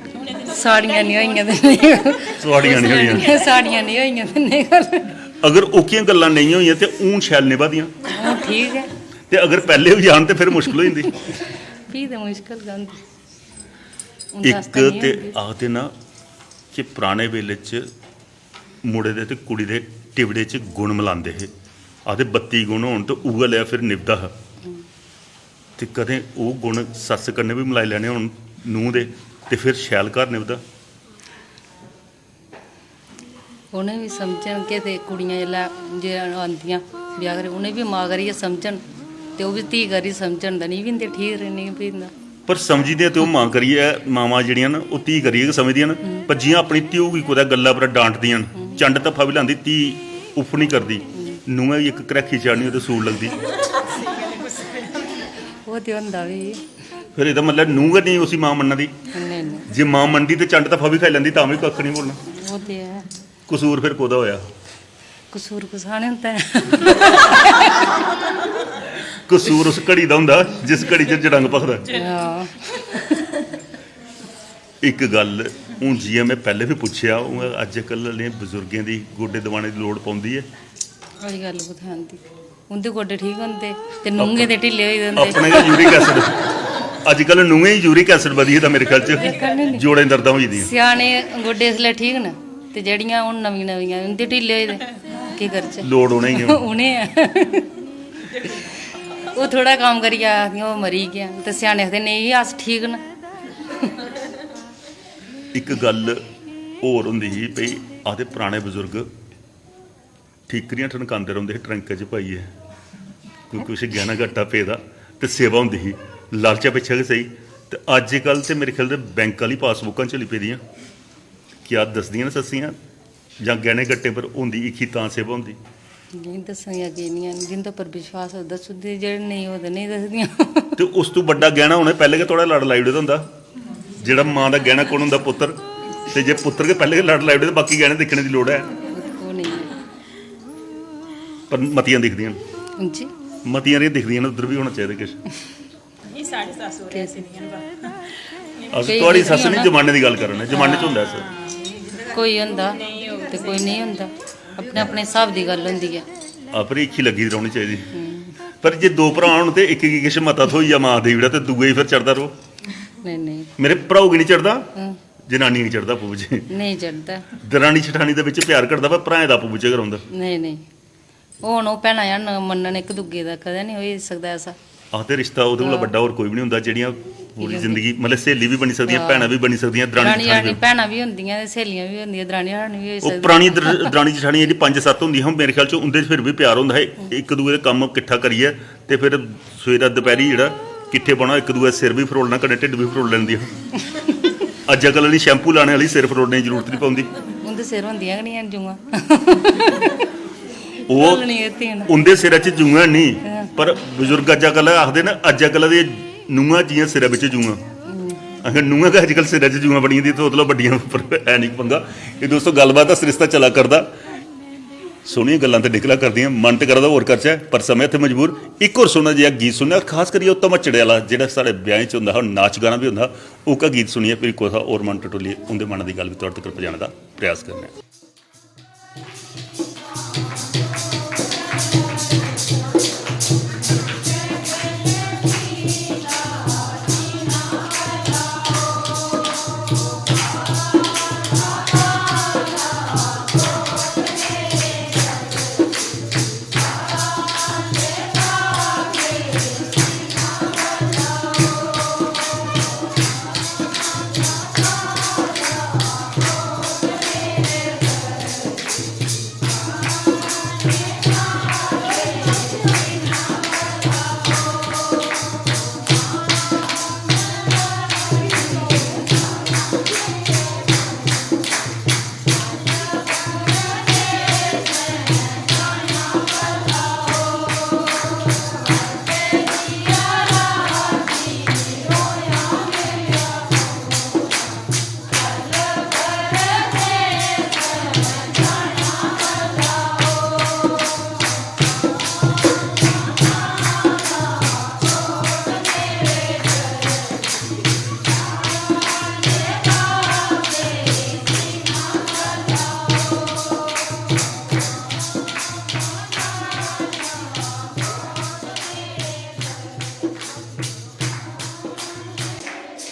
साड़ियां निं होइयां ते नेईं। साड़ियां निं होइयां। साड़ियां निं होइयां ते नेईं गल्ल। अगर ओह्कियां गल्लां नेईं होइयां ते हून शैल निभा दियां। हून ठीक ऐ। ते अगर पैह्ले होई जान ते फिर मुश्कल होई जंदी। फ्ही ते मुश्कल गै होंदी। हून इक दस ते ते नेईं होंदी। आखदे ना कि पराने बेल्ले च मुड़े दे ते कुड़ी दे टिबड़े च गुण मलांदे हे। आखदे बत्ती गुण होन ते उ'ऐ लेआ फिर निभदा हा। ते कदें ओह् गुण सस्स कन्नै बी मलाई लैने होन नूंह् दे, ते फिर शैल घर निभदा। उ'नें बी समझन के ते कुड़ियां जेल्लै जे आंदियां ब्याह् करी, उ'नें बी मां करियै समझन, ते ओह् बी धी करी समझन, ते निं बी इं'दे ठीक, नेईं बी इं'दा। पर समझदियां ते ओह् मां करियै, मावां जेह्ड़ियां न, ओह् धी करियै गै समझदियां न। पर जि'यां अपनी धियो गी कुतै गल्ला पर डांटदियां न, चंड धफ्फा बी लांदी, धी उफ निं करदी, नूंहै गी इक घ्रैखी चाढ़नी होऐ ते सूल लगदी। ओह् ते होंदा बी। फिर एह्दा मतलब नूंह् गै नेईं उसी मां मन्ना दी। नेईं, नेईं। जे मां मनदी ते चंड धफ्फा बी खाई लैंदी, तां बी कक्ख निं बोलना। ओह् ते ऐ। कसूर फिर कोह्दा होआ? कसूर कुसै ने होंदा ऐ। कसूर उस घड़ी दा होंदा जिस घड़ी च जड़ंग भखदा। हां। इक गल्ल, हून जि'यां में पैह्लें बी पुच्छेआ, उ'आं अज्जकल आह्लें बजुर्गें दी गोड्डे दबाने दी लोड़ पौंदी ऐ? अजकल कुत्थै आंदी? उं'दे गोड्डे ठीक होंदे ते नूंहें दे ढिल्ले होई जंदे। अपने गै यूरिक एसिड, अजकल नूंहें गी यूरिक एसिड बधी गेदा मेरे ख्याल च, जोड़ें दर्दां होई जंदियां। स्याने गोड्डे इसलै ठीक न, ते जेह्ड़ियां हून नमियां नमियां, उं'दे ढिल्ले होई दे, केह् करचै? लोड़ उ'नेंगी गै। उ'नें ऐ। ओह् थोह्ड़ा कम्म करियै आखदियां, "ओह् मरी गेआ," ते स्याने आखदे, "नेईं, अस ठीक न।" इक गल्ल होर होंदी ही भई, आखदे पराने बजुर्ग ठीकरियां ठनकांदे रौंह्दे हे ट्रंकै च पाइयै, कोई कुछ गैह्ना गट्टा पेदा ते सेवा होंदी ही, लालचा पिच्छें गै सेही। ते अज्जकल ते मेरे ख्याल ते बैंक आह्ली पासबुकां चली पेदियां, क्या दसदियां न सस्सियां? जां गैह्ने गट्टे पर होंदी हीखी तां सेवा होंदी? नेईं, दस्सने अग्गें निं हैन। जिं'दे पर विश्वास होऐ, दस्सी ओड़दे, जेह्ड़े नेईं होऐ, ते नेईं दसदियां। ते उस तों बड्डा गैह्ना उ'नें पैह्लें गै थुआढ़ा लड़ लाई ओड़े दा होंदा। जेह्ड़ा मां दा गैह्ना कु'न होंदा? पुत्तर। ते जे पुत्तर गै पैह्लें गै लड़ लाई ओड़े, ते बाकी गैह्ने दिक्खने दी लोड़ ऐ? ओह् नेईं। पर मतियां दिखदियां न। जी। मतियां रेहियां दिखदियां न, उद्धर बी होना चाहिदा किश। एह् साढ़ी सस्स होर ऐसी निं हैन बा। अस केईं थुआढ़ी सस्स निं, जमाने दी गल्ल करा ने, जमाने च होंदा ऐसा। कोई होंदा ते कोई नेईं होंदा, अपने अपने स्हाब दी गल्ल होंदी ऐ। हां, पर हीखी लग्गी दी रौह्नी चाहिदी। पर जे दो भ्राऽ होन ते इक गी किश मता थ्होई जा, मां देई ओड़ै, ते दूए गी फिर चढ़दा र'वै। नेईं, नेईं। मेरे भ्राऊ गी निं चढ़दा, हां। जनानियें गी चढ़दा आपूं बिच्चें। नेईं चढ़दा। दरानी जठानी दे बिच्च प्यार घटदा, पर भ्राएं दा आपूं बिच्चें गै रौंह्दा। नेईं, नेईं। हून ओह् भैनां जन मन्नन इक दुए दा, कदें निं होई सकदा ऐसा। आखदे रिश्ता ओह्दे कोला हां। बड्डा होर कोई बी निं होंदा, जेह्ड़ियां पूरी इ'यै जिंदगी, मतलब, स्हेली बी बनी सकदियां, हां। भैनां बी बनी सकदियां, दरानी दरानी जठानी जठानी बी। भैनां बी होंदियां ते स्हेलियां बी होंदियां, दरानी जठानी बी होई ओह् सकदियां। परानी दर-, दरानी जठानी जेह्ड़ी पंज सत्त होंदियां हियां, मेरे ख्याल च उं'दे च फिर बी प्यार होंदा हा, इक दुए दे कम्म किट्ठा करियै ते फिर सवेरै दपैह्री जेह्ड़ा किट्ठे बौह्ना, इक दुए दा सिर बी फरोलना, कन्नै ढिड्ड बी फरोली लैंदियां हियां। अज्जकल आह्ली शैम्पू लाने आह्ली सिर फरोलने दी जरूरत निं पौंदी। उं'दे सिर होंदियां गै निं हैन जुआं। ओह् फरोलनी गै ती न। उं'दे सिरै च जुआं निं, हां। पर बजुर्ग अज्जकल आखदे न, अज्जकल दे नूंहां जि'यां सिरै बिच जुआं। हम्म। अगर नूंहां गै अज्जकल सिरै च जुआं बनी जंदी, ते ओह्दे कोला बड्डियां उप्पर है निं पंगा। एह् दोस्तो, गल्लबात दा सरिस्ता चला करदा। सोह्नियां गल्लां ते निकला करदियां, मन ते करा दा होर करचै, पर समें इत्थै मजबूर। इक होर सोह्ना जेहा गीत सुनने आं, खास करियै ओह् धमच्चड़े आह्ला, जेह्ड़ा साढ़े ब्याहें च होंदा हा, नाच गाना बी होंदा हा, ओह्का गीत सुनियै फिर कुसै होर मन टटोलियै उं'दे मनै दी गल्ल बी थुआढ़े तगर पजाने दा प्रयास करने आं।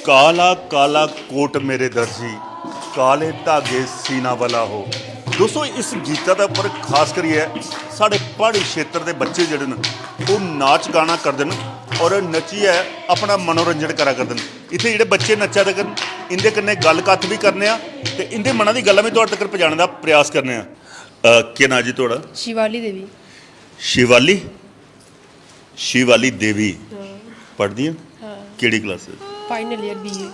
काला काला कोट मेरे दर्जी, काले धागे सीना वाला हो। दोस्तों, इस गीता दे उप्पर खास करियै साढ़े प्हाड़ी क्षेत्र दे बच्चे जेह्ड़े न, ओह् नाच गाना करदे न और नच्चियै अपना मनोरंजन करा करदे न। इत्थै जेह्ड़े बच्चे नच्चा दे न, इं'दे कन्नै गल्ल कत्थ बी करने आं ते इं'दे मना दी गल्लां बी तुआढ़े तगर पजाने दा प्रयास करने आं। अ, केह् नांऽ जी थुआढ़ा? शिवाली देवी। शिवाली? शिवाली देवी। हाँ। पढ़दी ऐ? हाँ। केह्ड़ी class? Final year BA.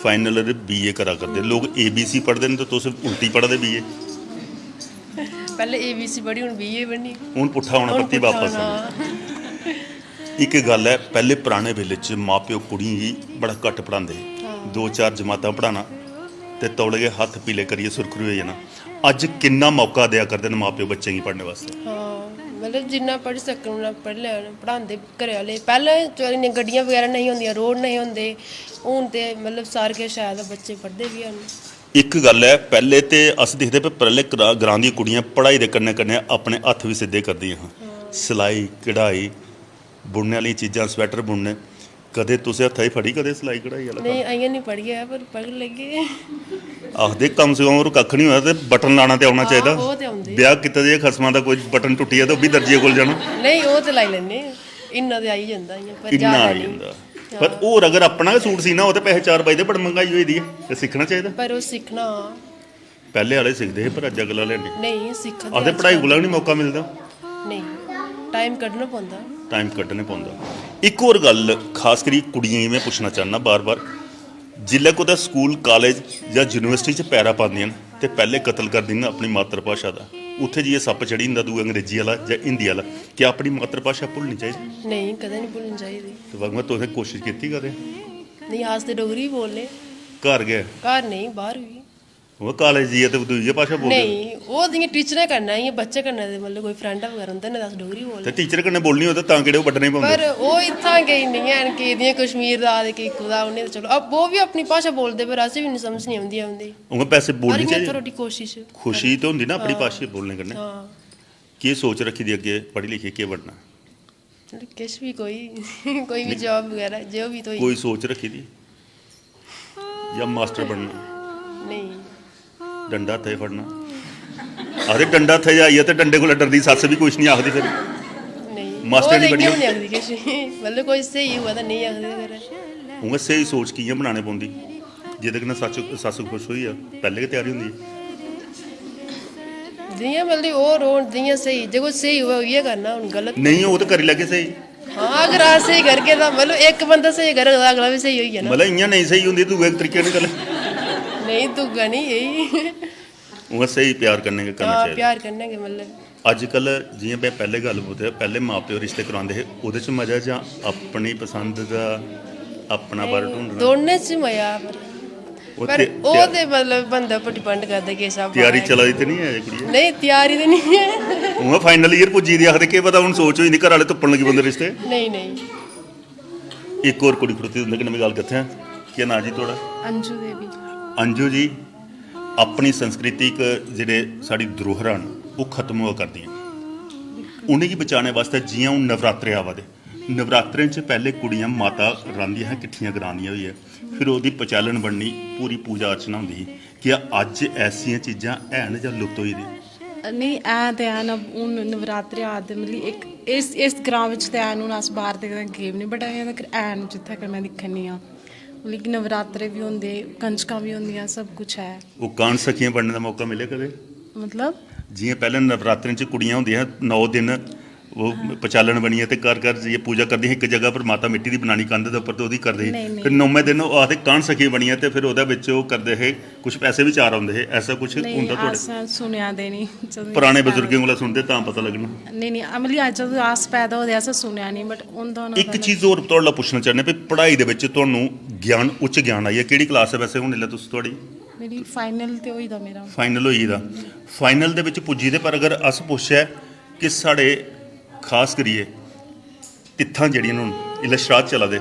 Final year BA करा करदे। लोक एबीसी पढ़दे न ते तुस उल्टी पढ़ा दे बीए। पैह्ले एबीसी पढ़ी, हून बीए पढ़नी। हून पुट्ठा होना, हून परतियै पुट्ठा बापस होना। आना। इक गल्ल ऐ, पैह्ले पराने बेल्ले च मां प्यो कुड़ियें गी बड़ा घट्ट पढ़ांदे हे। हाँ। दो चार जमातां पढ़ाना ते तौले गै हत्थ पीले करियै सुरखरू होई जाना। अज्ज किन्ना मौका देआ करदे न मां प्यो बच्चें गी पढ़ने वास्तै? हाँ, मतलब जिन्ना पढ़ी सकन उन्ना पढ़ी लैन, पढ़ांदे घरै आह्ले। पैह्लें चलो इन्नियां गड्डियां बगैरा नेईं होंदियां, रोड नेईं होंदे, हून ते मतलब सारा किश है, ते बच्चे पढ़दे बी हैन। इक गल्ल ऐ, पैह्ले ते अस दिखदे पे पैह्ले ग्रा-, ग्रां दियां कुड़ियां पढ़ाई दे कन्नै कन्नै अपने हत्थ बी सिद्धे करदियां हां। हाँ। सलाई, कढ़ाई, बुनने आह्लियां चीजां, स्वेटर बुनने। कदें तुसें हत्था च फड़ी कदें सलाई कढ़ाई आह्ला नेईं, कम्म? अजें निं पढ़ी ऐ, पर पढ़न लगे। आखदे कम से कम होर कक्ख निं होआ ते बटन लाना ते औना हां, चाहिदा। ओह् ते औंदे। ब्याह् कीते दे खसमा दा कोई बटन टुट्टी जा ते ओह् बी दर्जिये कोल जाना। नेईं, ओह् ते लाई लैन्ने, इन्ना ते आई जंदा इ'यां, पर इन्ना ज्यादा आई निं। जंदा। हां। पर होर अगर अपना गै सूट सीना होऐ ते पैसे चार बजदे, बड़ी मंगाई होई दी ऐ, ते सिक्खना चाहिदा। पर ओह् सिक्खना। पैह्ले आह्ले सिखदे हे, पर अज्जकल आह्ले नेईं। नेईं, सिक्खदे आखदे अज्जकल। पढ़ाई कोला बी निं मौका मिलदा। नेईं, टाइम कड्ढना पौंदा। टाइम कड्ढने पौंदा। इक होर गल्ल, खास करियै कुड़ियें गी में पुच्छना चाह्न्नां बार-बार, जिसलै कुतै स्कूल, कालेज जां यूनिवर्सिटी च पैरा पांदियां न, ते पैह्ले कतल करदियां न अपनी मातृभाशा दा। उत्थै जाइयै सप्प चढ़ी जंदा, दूआ अंग्रेजी आह्ला जां हिंदी आह्ला। क्या अपनी मातृभाशा भुल्लनी चाहिदी? नेईं, कदें निं भुल्लनी चाहिदी। ते भगवान, तुसें कोशश कीती कदें? नेईं, अस ते डोगरी गै बोलने। घर गै? घर नेईं, बाह्र बी। ओह् कालेज जाइयै ते दूई गै भाशा बोलदे। नेईं, ओह् जि'यां टीचरें कन्नै, इ'यां बच्चें कन्नै ते मतलब कोई फ्रैंड बगैरा उं'दे कन्नै अस डोगरी ते बोलने। टीचर कन्नै बोलनी होऐ ते तां केह्ड़े ओह् बड्डने पौंदे? पर ओह् इत्थां केईं निं हैन, केईं जि'यां कश्मीर दा ते केईं कुतै, उ'नें ते चलो, अब ओह् बी अपनी भाशा बोलदे, पर असें बी इन्नी समझ निं औंदी ऐ उं'दी। उ'आं वैसे पर बोलनी इ'यां चाहिदी। थोह्ड़ी कोशश। खुशी ते होंदी ना अपनी हां। भाशा बोलने कन्नै। हां। केह् सोच रक्खी दी अग्गें, पढ़ी लिखियै केह् बनना? मतलब किश बी, कोई, कोई बी नेईं। जॉब बगैरा, जो बी थ्होई। कोई सोच रक्खी दी? जां मास्टर बनना? नेईं। डंडा हत्थै च फड़ना? आखदे डंडा हत्थै च आई जा ते डंडे कोला डरदी सस्स बी कुछ निं आखदी फिर। नेईं। मास्टर ओह् निं ते बनी इ'यां होंदी। बी निं आखदी किश बी। मतलब कोई स्हेई होऐ तां नेईं आखदे बगैरा। उ'आं स्हेई सोच कि'यां बनाने पौंदी? जेह्दे कन्नै सच्च, सस्स खुश होई जा, पैह्लें गै त्यारी होंदी ऐ। जि'यां मतलब ओह् रौह्न, जि'यां स्हेई, जे कोई स्हेई होऐ, उ'ऐ करना, हून गलत नेईं होग ते करी लैगे स्हेई। हां, अगर अस स्हेई करगे तां मतलब इक बंदा स्हेई करग तां अगला बी स्हेई होई जाना। मतलब इ'यां नेईं स्हेई होंदी, दूए तरीके कन्नै करी लै। नेईं, दूआ नेईं, एही। उ'आं स्हेई प्यार कन्नै गै करना हां, चाहिदा। प्यार कन्नै गै मतलब। अज्जकल जि'यां में पैह्लें गल्ल पुच्छेआ, पैह्लें मां प्यो रिश्ते करांदे हे, ओह्दे च मजा जां अपनी पसंद दा अपना बर ढूंढना? दोनें च मजा, पर ओह् पर ते-, ओह् त्या-, ते मतलब बंदे उप्पर डिपेंड करदा किस स्हाबै त्यारी दा। चला दी ते निं ऐ कुड़िये? नेईं, त्यारी ते निं ऐ। उ'आं फाइनल ईयर पुज्जी दी, आखदे केह् पता हून सोच होई जंदी, घर आह्ले तुप्पन लगी पौंदे रिश्ते। नेईं, नेईं। इक होर कुड़ी खड़ोती दी, उं'दे कन्नै बी गल्ल करदे आं। केह् नांऽ जी थुआढ़ा? अंजू देवी। अंजू जी, अपनी संस्कृतिक जेह्ड़े साढ़ी धरोहरां न, ओह् खत्म होआ करदियां। उ'नेंगी बचाने बास्तै जि'यां हून नवरात्रे आवा दे, नवरात्रें च पैह्ले कुड़ियां माता रांह्दियां हियां किट्ठियां ग्रांऽ दियां होइयै, फिर ओह्दी पचैलन बननी, पूरी पूजा अर्चना होंदी ही। क्या अज्ज ऐसियां चीजां हैन जां लुप्त होई दियां? नेईं, है ते हैन। अब हून नवरात्रे आ दे, मतलब, इक इस, इस ग्रां बिच ते हैन। हून अस बाहर ते कदें गे बी निं, but अजें तकर हैन, जित्थै तकर में दिक्खा नी आं। मतलब कि नवरात्रे बी होंदे, कंजकां बी होंदियां, सब कुछ ऐ। ओह् कान सखियां बनने दा मौका मिलेआ कदें? मतलब? जि'यां पैह्लें नवरात्रें च कुड़ियां होंदियां हियां, नौ दिन ओह् पचालन बनियै ते घर घर जाइयै पूजा करदी ही। इक जगह पर माता मिट्टी दी बनानी कंध दे उप्पर ते ओह्दी करदे हे। नेईं, नेईं। फिर नौमें दिन ओह् आखदे कान सखी बनियै ते फिर ओह्दे बिच ओह् करदे हे, कुछ पैसे बी चार औंदे हे। ऐसा कुछ नेईं, होंदा थुआढ़े? असें सुनेआ ते निं, जदूं पराने अस पैदा बजुर्गें कोला सुनदे तां पता लग्गना। नेईं, नेईं, मतलब अज्ज अस पैदा होए दे, असें सुनेआ निं, but होंदा होना इक पैह्लें। चीज होर थुआढ़े कोला पुच्छना चाह्न्ने, भाई, पढ़ाई दे बिच तुहानू ज्ञान, उच्च ज्ञान आई गेआ। केह्ड़ी class ऐ वैसे हून इसलै तुस, थुआढ़ी? मेरी final ते होई दा मेरा। Final होई गेदा। Final दे बिच पुज्जी दे, पर अगर अस पुच्छचै कि साढ़े खास करियै तित्थां जेह्ड़ियां न, हून इसलै श्राद्ध चला दे,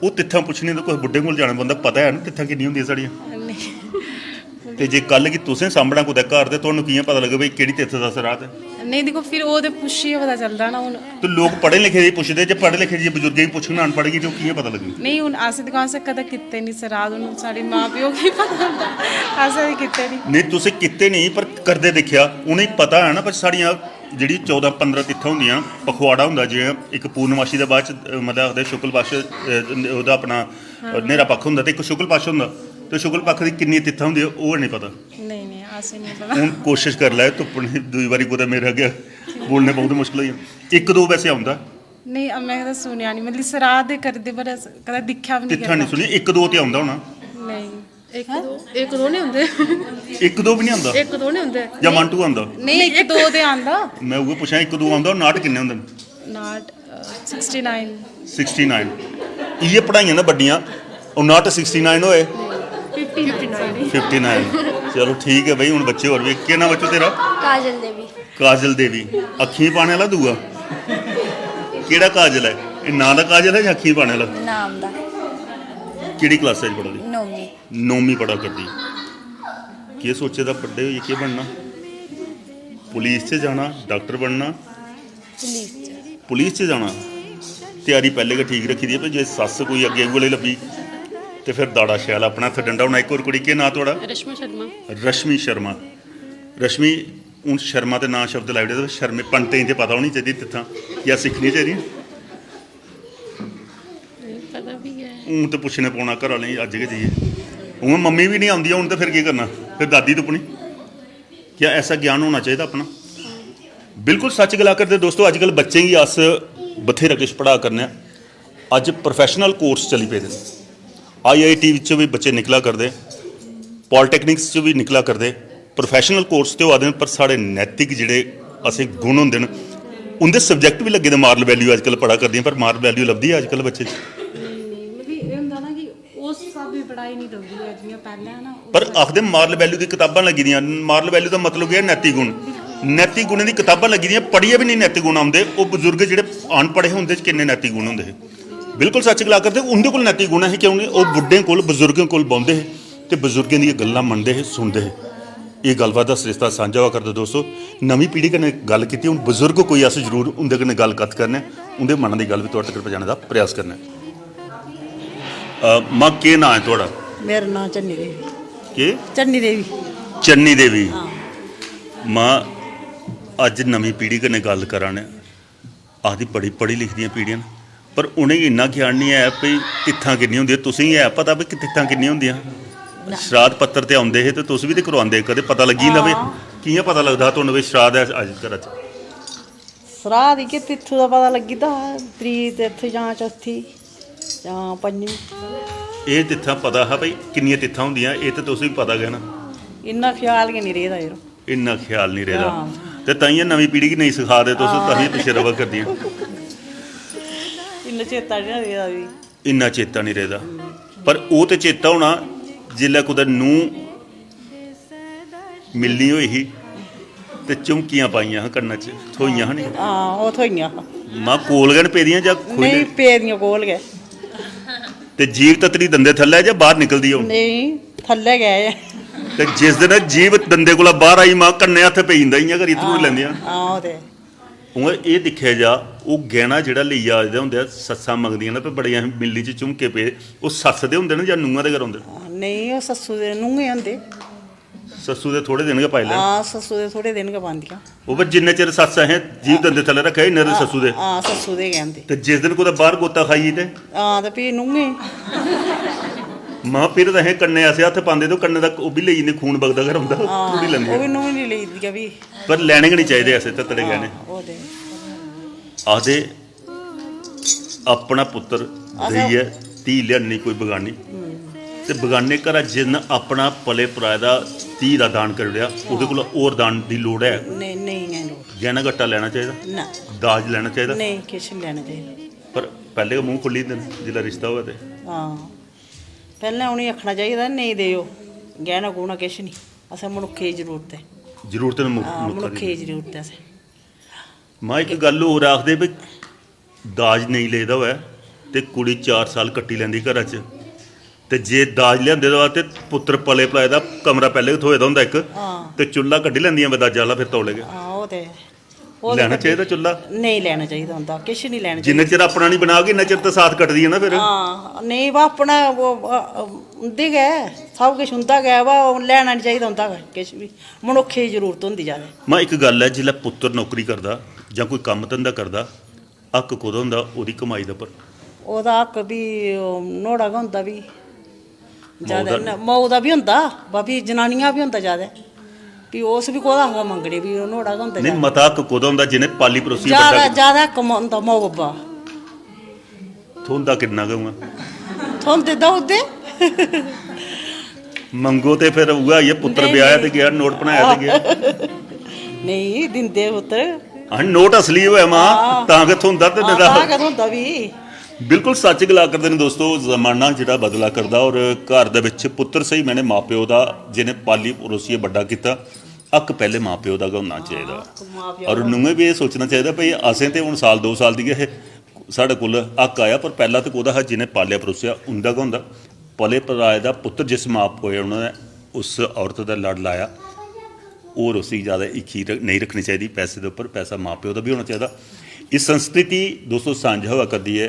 ओह् तित्थां पुच्छने ते कुसै बुड्ढे कोल जाना पौंदा, पता है ना तित्थां किन्नियां होंदियां साढ़ियां? नेईं। ते जे कल गी तुसें सांभना कुतै घर, ते तुहानू कि'यां पता लग्गग भई केह्ड़ी तित्थ दा सराध ऐ? नेईं, दिक्खो, फिर ओह् ते पुच्छियै पता चलदा ना हून। ते लोक पढ़े लिखे दे पुछदे, जे पढ़े लिखे दे बजुर्गें गी पुच्छङन, अनपढ़ गी, ते ओह् कि'यां पता लग्गग? नेईं, हून अस, दिक्खो, असें कदें कीते निं सराध, हून साढ़ी मां प्यो गी पता होंदा, असें ते कीते निं। नेईं, तुसें कीते नेईं, पर करदे दिक्खेआ, उ'नेंगी पता ऐ ना। पर साढ़ियां जेह्ड़ी चौदां पंदरां तित्थां होंदियां, पखवाड़ा होंदा, जि'यां इक पूर्णमाशी दे बाद च, अ, मतलब आखदे शुक्ल पक्ष, अ, ओह्दा अपना, अ, न्हेरा पक्ख होंदा ते इक शुक्ल पक्ष होंदा, ते शुक्ल पक्ख दी किन्नियां तित्थां होंदियां, ओह् निं पता। नेईं, नेईं, असें निं पता। हून कोशिश करी लैओ, तुप्पने दी दूई बारी कुतै मेरे अग्गें बोलने पौग ते मुश्कल होई जाना। इक दो वैसे औंदा। नेईं, में कदें सुनेआ निं, मतलब, सराध ते करदे, पर अस कदें दिक्खेआ बी निं। तित्थां निं सुनी, इक दो ते औंदा होना। नेईं। इक दो, इक दो नहीं होंदे। इक दो बी निं औंदा? इक दो नहीं होंदे। जां one two औंदा? नेईं, इक दो ते आंदा। मैं उ'ऐ पुच्छां, इक दो औंदा, नाट किन्ने होंदे न? Not, uh, sixty nine. Sixty nine। इ'यै पढ़ाइयां ना बड्डियां। ओह् नाट sixty nine होए? Fifty nine। चलो ठीक ऐ भाई, हून बच्चे होर बी। केह् नाम बच्चो तेरा? काजल देवी। काजल देवी। अक्खीं पाने आह्ला दूआ? केह्ड़ा काजल ऐ? एह् नांऽ दा काजल ऐ जां अक्खीं पाने आह्ला? नाम दा। केह्ड़ी क्लासै च पढ़ा दी? नौमीं। नौमीं पढ़ा करदी। केह् सोचे दा बड्डे होइयै केह् बनना? पुलिस च जाना, डाक्टर बनना? पुलिस च। पुलिस च जाना? त्यारी पैह्लें गै ठीक रक्खी दी ऐ, पर जे सस्स कोई अग्गें उ'ऐ लेई लब्भी ते फिर दाड़ा शैल अपना हत्थ डंडा होना। इक होर कुड़ी, केह् नांऽ थुआढ़ा? रश्मा शर्मा। रश्मि शर्मा। रश्मि, हून शर्मा ते नांऽ शब्द लाई ओड़ेआ, ते शर्मे पंडितें गी ते पता होनी चाहिदी तित्थां, क्या सिक्खनी चाहिदी? पता भी है। हून ते पुच्छने पौना घर आह्लें गी अज्ज गै जाइयै। उ'आं मम्मी बी निं औंदी, हून ते फिर केह् करना? फिर दादी तुप्पनी। क्या ऐसा ज्ञान होना चाहिदा अपना? बिल्कुल सच गला करदे दोस्तो, अजकल बच्चें गी अस बथेरा किश पढ़ा करने आं। अज्ज प्रोफैशनल कोर्स चली पेदे न, आई आई टी च बी बच्चे निकला करदे, पॉलिटैक्निक्स च बी निकला करदे। प्रोफैशनल कोर्स ते होआ दे न, पर साढ़े नैतिक जेह्ड़े असें गुण होंदे न, उं'दे सब्जैक्ट बी लग्गे दे। मारल वैल्यू अजकल पढ़ा करदियां, पर मारल वैल्यू लभदी ऐ अजकल बच्चे च? नेईं, मतलब, एह् होंदा ना कि उस स्हाबै पढ़ाई निं लभदी ऐ जि'यां पैह्लें ना। पर आखदे मारल वैल्यू दी कताबां लग्गी दियां। मारल वैल्यू दा मतलब केह् ऐ? नैतिक गुण। नैतिक गुणें दी कताबां लग्गी दियां, पढ़ियै बी निं नैतिक गुण औंदे। ओह् बजुर्ग जेह्ड़े अनपढ़ हे, उं'दे च किन्ने नैतिक गुण होंदे हे। बिल्कुल सच्च गला करदे, उं'दे कोल नैतिक गुण हे, क्योंकि ओह् बुड्ढें कोल, बजुर्गें कोल बौंह्दे हे ते बजुर्गें दियां गल्लां मनदे हे, सुनदे हे। एह् गल्लबात दा सरिस्ता सांझा होआ करदा दोस्तो। नमीं पीढ़ी कन्नै गल्ल कीती, हून बजुर्ग कोई अस जरूर उं'दे कन्नै गल्ल कत्थ करने, उं'दे मनै दी गल्ल बी तुआढ़े तगर पजाने दा प्रयास करने। अ, मां, केह् नांऽ ऐ थुआढ़ा? मेरा नांऽ चन्नी देवी। केह्? चन्नी देवी। चन्नी देवी। मां, अज्ज नमीं पीढ़ी कन्नै गल्ल करा ने, आखदी बड़ी पढ़ी लिखी दियां पीढ़ियां न, पर उ'नेंगी इन्ना ज्ञान निं ऐ भई तित्थां किन्नियां होंदियां। तुसेंगी ऐ पता भई तित्थां किन्नियां होंदियां? श्राद्ध पत्तर ते औंदे हे ते तुस बी ते करोआंदे, कदें पता लग्गी जंदा भई? कि'यां पता लगदा हा तुहानू भई श्राद्ध ऐ अज्ज घरा च? श्राद्ध इ'यै तित्थु दा पता लग्गी जंदा हा, त्री तित्थ जां चौथी जां पंजमी। एह् तित्थां पता हा भई किन्नियां तित्थां होंदियां, एह् ते तुस बी पता गै ना। इन्ना ख्याल गै निं रेह्दा यरो। इन्ना ख्याल निं रेह्दा। हां। ते ताइयें नमीं पीढ़ी गी नेईं सखा दे तुस, ताइयें पिच्छें र'वा करदियां। इन्ना चेता निं रेह्दा भी। इन्ना चेता निं रेह्दा, पर ओह् ते चेता होना जिसलै कुतै नूंह् मिलनी होई ही ते झुमकियां पाइयां हियां कन्ना च, थ्होइयां हियां निं? हां, ओह् थ्होइयां। मां, कोल गै न पेदियां जां खोई नेईं, लेई? पेदियां कोल गै। ते जीभ ततरी दंदे थल्लै जां बाह्र निकलदी हून? नेईं, थल्लै गै ऐ। ते जिस दिन जीभ दंदे कोला बाह्र आई, मां, कन्नै हत्थ पेई जंदा, इ'यां करी इत्थूं हां, लैंदियां। हां, ओह् ते। उ'आं एह् दिक्खेआ जा, ओह् गैह्ना जेह्ड़ा लेइयै आए दे होंदे आ, सस्सां मंगदियां न, भई बड़े असें मिलनी च झुमके पे, ओह् सस्स दे होंदे न जां नूंहा दे गै रौंह्दे न? हां, नेईं, ओह् सस्सू दे नूंहे होंदे। सस्सू दे थोड़े दिन गै पाई लैन। हां, सस्सू दे थोड़े दिन गै पांदियां। ओह्, पर जिन्ने चिर सस्स असें जीभ दंदे थल्लै रक्खे, इन्ने चिर सस्सू दे। हां, सस्सू दे गै होंदे। ते जिस दिन कुतै बाह्र गोता खाई ते? हां, ते फ्ही नूंहे। मां, फिर ते असें कन्नै ऐसे हत्थ पांदे ते ओह् कन्नै दा ओह् बी लेई जंदे, खून बगदा गै रौंह्दा, त्रुट्टी लैंदे। ओह् बी नूंहे लेई लेई जंदियां फ्ही। पर लैने गै निं चाहिदे ऐसे तत्तड़े गैह्ने। हां, ओह् ते। आखदे अपना पुत्तर देइयै धी लेआनी कोई बगानी, ते बगाने घरा जिन्न अपना पले पराए दा धी दा दान करी ओड़ेआ, ओह्दे कोला होर दान दी लोड़ ऐ? नेईं, नेईं ऐ लोड़। गैह्ना गट्टा लैना चाहिदा? ना। दाज लैना चाहिदा? नेईं, किश निं लैना चाहिदा। पर पैह्लें गै मूंह् खोह्ल्ली दिंदे न जिसलै रिश्ता होऐ ते। हां, पैह्लें उ'नेंगी आखना चाहिदा, "नेईं देओ गैह्ना गूह्ना किश निं, असें मनुक्खै दी जरूरत ऐ।" जरूरत न मुक्ख-, हां, मनुक्खै मनुक्खै दी दी। जरूरत ऐ असें। मां, इक गल्ल होर आखदे भी, दाज नेईं लेदा होऐ ते कुड़ी चार साल कट्टी लैंदी घरा च, ते जे दाज लेआंदे दा होऐ ते पुत्तर पले पलाए दा, कमरा पैह्ले गै थ्होए दा होंदा इक, हां। ते चुल्ला कड्ढी लैंदियां ब दाजा आह्ला फिर तौले गै। हां, ओह् ते, ओह् ते लैना कड्ढी चाहिदा चुल्ला? नेईं लैना चाहिदा होंदा, किश निं लैना जिन्ने चाहिदा। चिर अपना निं बनाग, इन्ने चिर ते साथ कटदी ऐ ना फिर। हां, नेईं, बा अपना ओह्, अ, उं'दे गै, सब किश उं'दा गै, बा ओह् लैना निं चाहिदा होंदा किश बी, मनुक्खै दी जरूरत होंदी जैदा। मां, इक गल्ल ऐ, जिसलै पुत्तर नौकरी करदा जां कोई कम्म धंधा करदा, हक कोह्दा होंदा ओह्दी कमाई दे उप्पर? ओह्दा हक भी, ओह्, नुहाड़ा गै होंदा भी। जैदा मऊ दा न-, मऊ दा बी होंदा, बा फ्ही जनानियां बी होंदा जैदा। फ्ही उस बी कोह्दा आखदा मंगने, फ्ही ओह् नुहाड़ा गै होंदा नेईं, जैदा। मता हक कोह्दा होंदा जि'नें पाली परोसियै बड्डा जैदा, कीता? जैदा हक म-, होंदा मऊ बब्बा। थ्होंदा किन्ना गै उ'आं? थ्होंदे दौड़दे। मंगो ते फिर उ'ऐ आई गेआ, पुत्तर नेईं, ब्याहेआ ते नेईं। गेआ, नोट बनाया ते गेआ। नेईं, दिंदे पुत्तर। हां, नोट असली होऐ मां, हां। तां गै थ्होंदा ते हां, नेईं तां तां गै थ्होंदा फ्ही। बिल्कुल सच्च गला करदे न दोस्तो, जमाना जेह्ड़ा बदला करदा और घर दे बिच पुत्तर स्हेई मैंने मां प्यो दा जि'नें पाली परोसियै बड्डा कीता, हक पैह्ले मां प्यो दा गै होना चाहिदा। हां, मां प्यो और दा। नूहें बी एह् सोचना चाहिदा भई असें ते हून साल दो साल दी गै हे, साढ़े कोल हक आया, पर पैह्ला ते कोह्दा हा, जि'नें पालेआ परोसेआ उं'दा गै होंदा। पले पलाए दा पुत्तर जिस मां प्यो ने उस औरत दा लड़ लाया, होर उसी ज्यादा हीखी र-, नेईं रक्खनी चाहिदी पैसे दे उप्पर, पैसा मां प्यो दा बी होना चाहिदा। एह् संस्कृति दोस्तो सांझा होआ करदी ऐ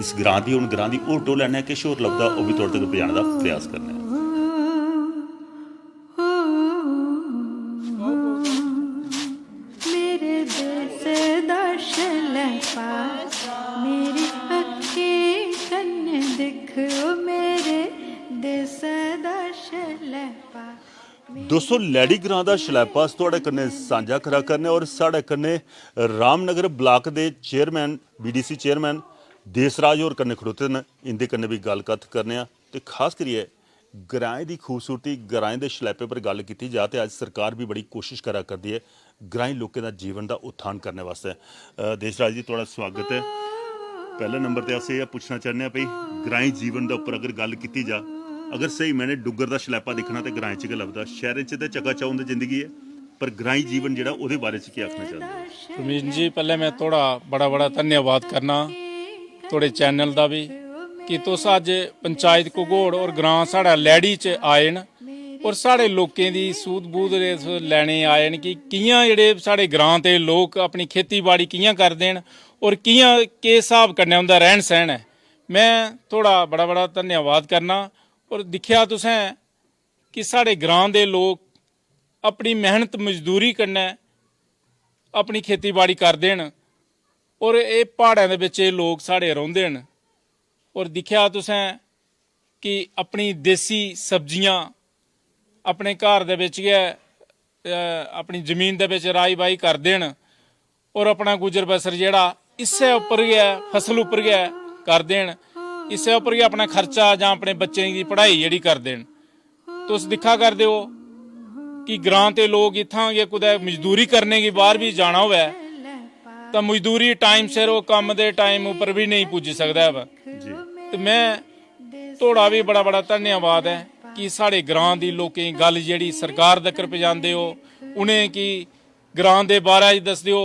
इस ग्रां दी। हून ग्रां दी होर टोह् लैने आं, किश होर लभदा ओह् बी थुआढ़े तगर पजाने दा प्रयास करने आं। मेरे देश दा शलैपा, मेरी अक्खीं कन्नै दिक्ख, ओ मेरे देश दा शलैपा। दोस्तो, लैड़ी ग्रां दा शलैपा अस थुआढ़े कन्नै सांझा करा करने और साढ़े कन्नै रामनगर ब्लाक दे चेयरमैन, बीडीसी चेयरमैन देसराज होर कन्नै खड़ोते न। इं'दे कन्नै बी गल्ल कत्थ करने आं ते खास करियै ग्राएं दी खूबसूरती, ग्राएं दे शलैपे पर गल्ल कीती जा ते अज्ज सरकार बी बड़ी कोशिश करा करदी ऐ ग्राईं लोकें दा जीवन दा उत्थान करने वास्तै। अ, देसराज जी, थुआढ़ा स्वागत ऐ। पैह्ले नंबर ते अस एह् पुच्छना चाह्न्ने आं भई ग्राईं जीवन दे उप्पर अगर गल्ल कीती जा, अगर स्हेई मैंने डुग्गर दा शलैपा दिक्खना ते ग्राएं च गै लभदा, शैह्रें च ते चकाचौंध जिंदगी ऐ, पर ग्राईं जीवन जेह्ड़ा ओह्दे बारे च केह् आखना चाह्न्दे ओ? रमीन जी, पैह्ले में थुआढ़ा बड़ा बड़ा धन्यवाद करना थुआढ़े चैनल दा बी कि तुस अज्ज पंचायत घगोड़ और ग्रां साढ़ा लैड़ी च आए न और साढ़े लोकें दी सूध बूध रेस लैने आए न कि कि'यां जेह्ड़े साढ़े ग्रां दे लोक अपनी खेती बाड़ी कि'यां करदे न और कि'यां केह् स्हाब कन्नै उं'दा रैह्न सैह्न ऐ। में थुआढ़ा बड़ा बड़ा धन्यवाद करना और दिक्खेआ तुसें कि साढ़े ग्रां दे लोक अपनी मैह्नत मजदूरी कन्नै अपनी खेती बाड़ी करदे न और एह् प्हाड़ें दे बिच एह् लोक साढ़े रौंह्दे न और दिक्खेआ तुसें कि अपनी देसी सब्जियां अपने घर दे बिच गै अ, अपनी जमीन दे बिच राही बाही करदे न और अपना गुजर बसर जेह्ड़ा इस्सै उप्पर गै फसल उप्पर गै करदे न, इस्सै उप्पर गै अपना खर्चा जां अपने बच्चें दी पढ़ाई जेह्ड़ी करदे न। तुस दिक्खा करदे ओ कि ग्रां ते लोक इत्थां गै कुतै मजदूरी करने गी बाह्र बी जाना होऐ तां मजदूरी टाइम सिर ओह् कम्म दे टाइम उप्पर बी नेईं पुज्जी सकदा ऐ। ते में थुआढ़ा बी बड़ा बड़ा धन्यवाद ऐ कि साढ़े ग्रां दी लोकें दी गल्ल जेह्ड़ी सरकार तगर पजांदे ओ, उ'नेंगी ग्रां दे बारे च दसदे ओ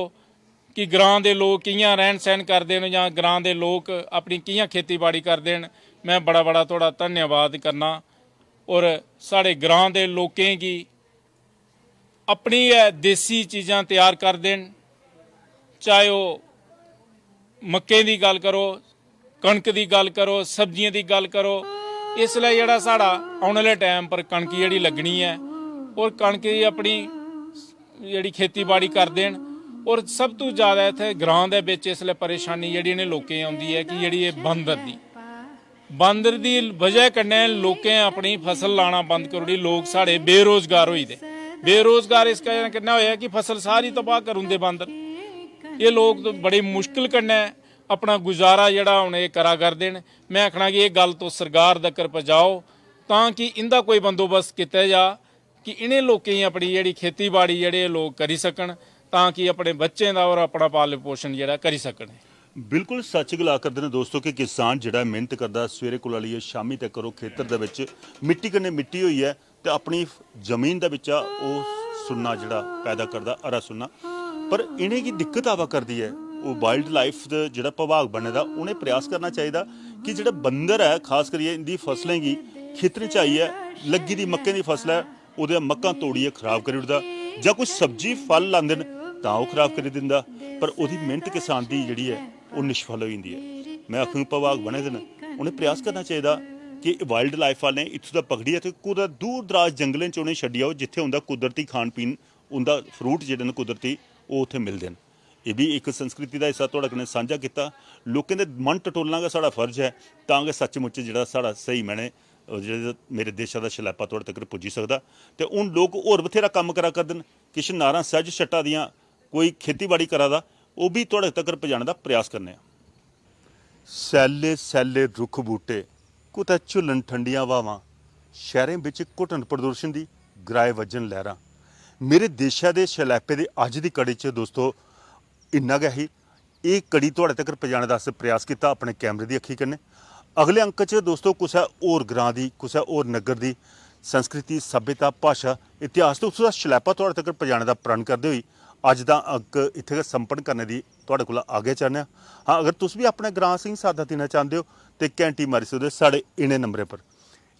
कि ग्रां दे लोक कि'यां रैह्न सैह्न करदे न जां ग्रां दे लोक अपनी कि'यां खेती बाड़ी करदे न। में बड़ा बड़ा थुआढ़ा धन्यवाद करना और साढ़े ग्रां दे लोकें गी अपनी गै देसी चीजां त्यार करदे न, चाहे ओह् मक्कें दी गल्ल करो, कनक दी गल्ल करो, सब्जियें दी गल्ल करो। इसलै जेह्ड़ा साढ़ा औने आह्ले टैम पर कनक जेह्ड़ी लग्गनी ऐ और कनक दी अपनी जेह्ड़ी खेती बाड़ी करदे न और सब तू ज्यादा इत्थै ग्रां दे बिच इसलै परेशानी जेह्ड़ी इ'नें लोकें गी औंदी ऐ कि जेह्ड़ी एह् बंदर दी बंदर दी बजह कन्नै लोकें अपनी फसल लाना बंद करी ओड़ी। लोक साढ़े बेरोजगार होई दे। बेरोजगार इस कारण कन्नै होया कि फसल सारी तबाह करी ओड़दे बंदर। एह् लोक ते बड़ी मुश्किल कन्नै अपना गुजारा जेह्ड़ा हून एह् करा करदे न। में आखना कि एह् गल्ल तुस सरकार तगर पजाओ तां कि इं'दा कोई बंदोबस्त कीता जा कि इ'नें लोकें गी अपनी जेह्ड़ी खेती बाड़ी जेह्ड़े एह् लोक करी सकन तां कि अपने बच्चें दा और अपना पालन पोशन जेह्ड़ा करी सकन। बिल्कुल सच्च गला करदे न दोस्तो कि किसान जेह्ड़ा मेहनत करदा सवेरे कोला लेइयै शामी तक ओह् खेतर दे बिच मिट्टी कन्नै मिट्टी होइयै ते अपनी जमीन दे बिच्चा ओह् सुन्ना जेह्ड़ा पैदा करदा हरा सुन्ना। पर इ'नेंगी दिक्कत आवा करदी ऐ वाइल्ड लाइफ दा जेह्ड़ा विभाग बने दा, उ'नें प्रयास करना चाहिदा कि जेह्ड़ा बंदर ऐ, खास करियै इं'दी फसलें गी खेतरें च आइयै लग्गी दी मक्कें दी फसल ऐ, ओह्दे मक्कां तोड़ियै खराब करी ओड़दा, जां कोई सब्जी फल लांदे न तां ओह् खराब करी दिंदा, पर ओह्दी मेह्नत किसान दी जेह्ड़ी ऐ ओह् निष्फल होई जंदी ऐ। में आखङ विभाग बने दे न, उ'नें प्रयास करना चाहिदा कि वाइल्ड लाइफ आह्लें इत्थूं दा पकड़ियै ते कुतै दूर दराज जंगलें च उ'नें छड्डी आओ, जित्थै उं'दा कुदरती खान पीन, उं'दा फ्रूट जेह्ड़े न कुदरती, ओह् उत्थै मिलदे न। एह् बी इक संस्कृति दा हिस्सा थुआढ़े कन्नै सांझा कीता। लोकें दे मन टटोलना गै साढ़ा फर्ज ऐ, तां गै सच्चमुच जेह्ड़ा साढ़ा स्हेई मैह्ने, ओह् जेह्ड़े मेरे देशा दा शलैपा थुआढ़े तगर पुज्जी सकदा। ते हून लोक होर बथ्हेरा कम्म करा करदे न, किश नारां सैह्ज छट्टा दियां, कोई खेतीबाड़ी करा दा, ओह् बी थुआढ़े तगर पजाने दा प्रयास करने आं। सैल्ले सैल्ले रुक्ख बूह्टे, कुतै झुल्लन ठंडियां ब्हावां, शैह्रें बिच घुटन प्रदूषण दी, ग्राए वज्जन लैह्रां। मेरे देशै दे शलैपे दे अज्ज दी कड़ी च दोस्तो, इन्ना गै ही। एह् कड़ी थुआढ़े तगर पजाने दा असें प्रयास कीता अपने कैमरे दी अक्खी कन्नै। अगले अंक च दोस्तो, कुसै होर ग्रां दी, कुसै होर नग्गर दी संस्कृति, सभ्यता, भाशा, इतिहास ते उत्थूं दा शलैपा थुआढ़े तगर पजाने दा प्रण करदे होई अज्ज दा अंक इत्थै गै संपन्न करने दी थुआढ़े कोला आज्ञा चाह्न्ने आं। हां, अगर तुस बी अपने ग्रां असेंगी साद्दा देना चांह्दे ओ ते घैंटी मारी सकदे ओ साढ़े इ'नें नंबरें पर।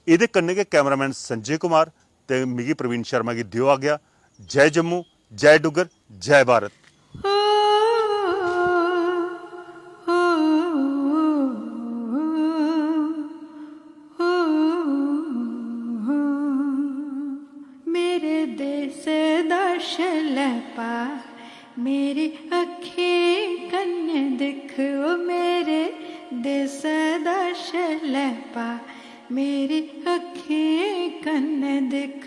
एह्दे कन्नै गै कैमरामैन संजय कुमार ते मिगी प्रवीण शर्मा गी देओ आज्ञा। जय जम्मू, जय डुग्गर, जय भारत। मेरे देश दा शलैपा मेरी अक्खीं कन्नै दिक्ख, ओ मेरे देश दा शलैपा मेरी अक्खीं कन्नै दिक्ख।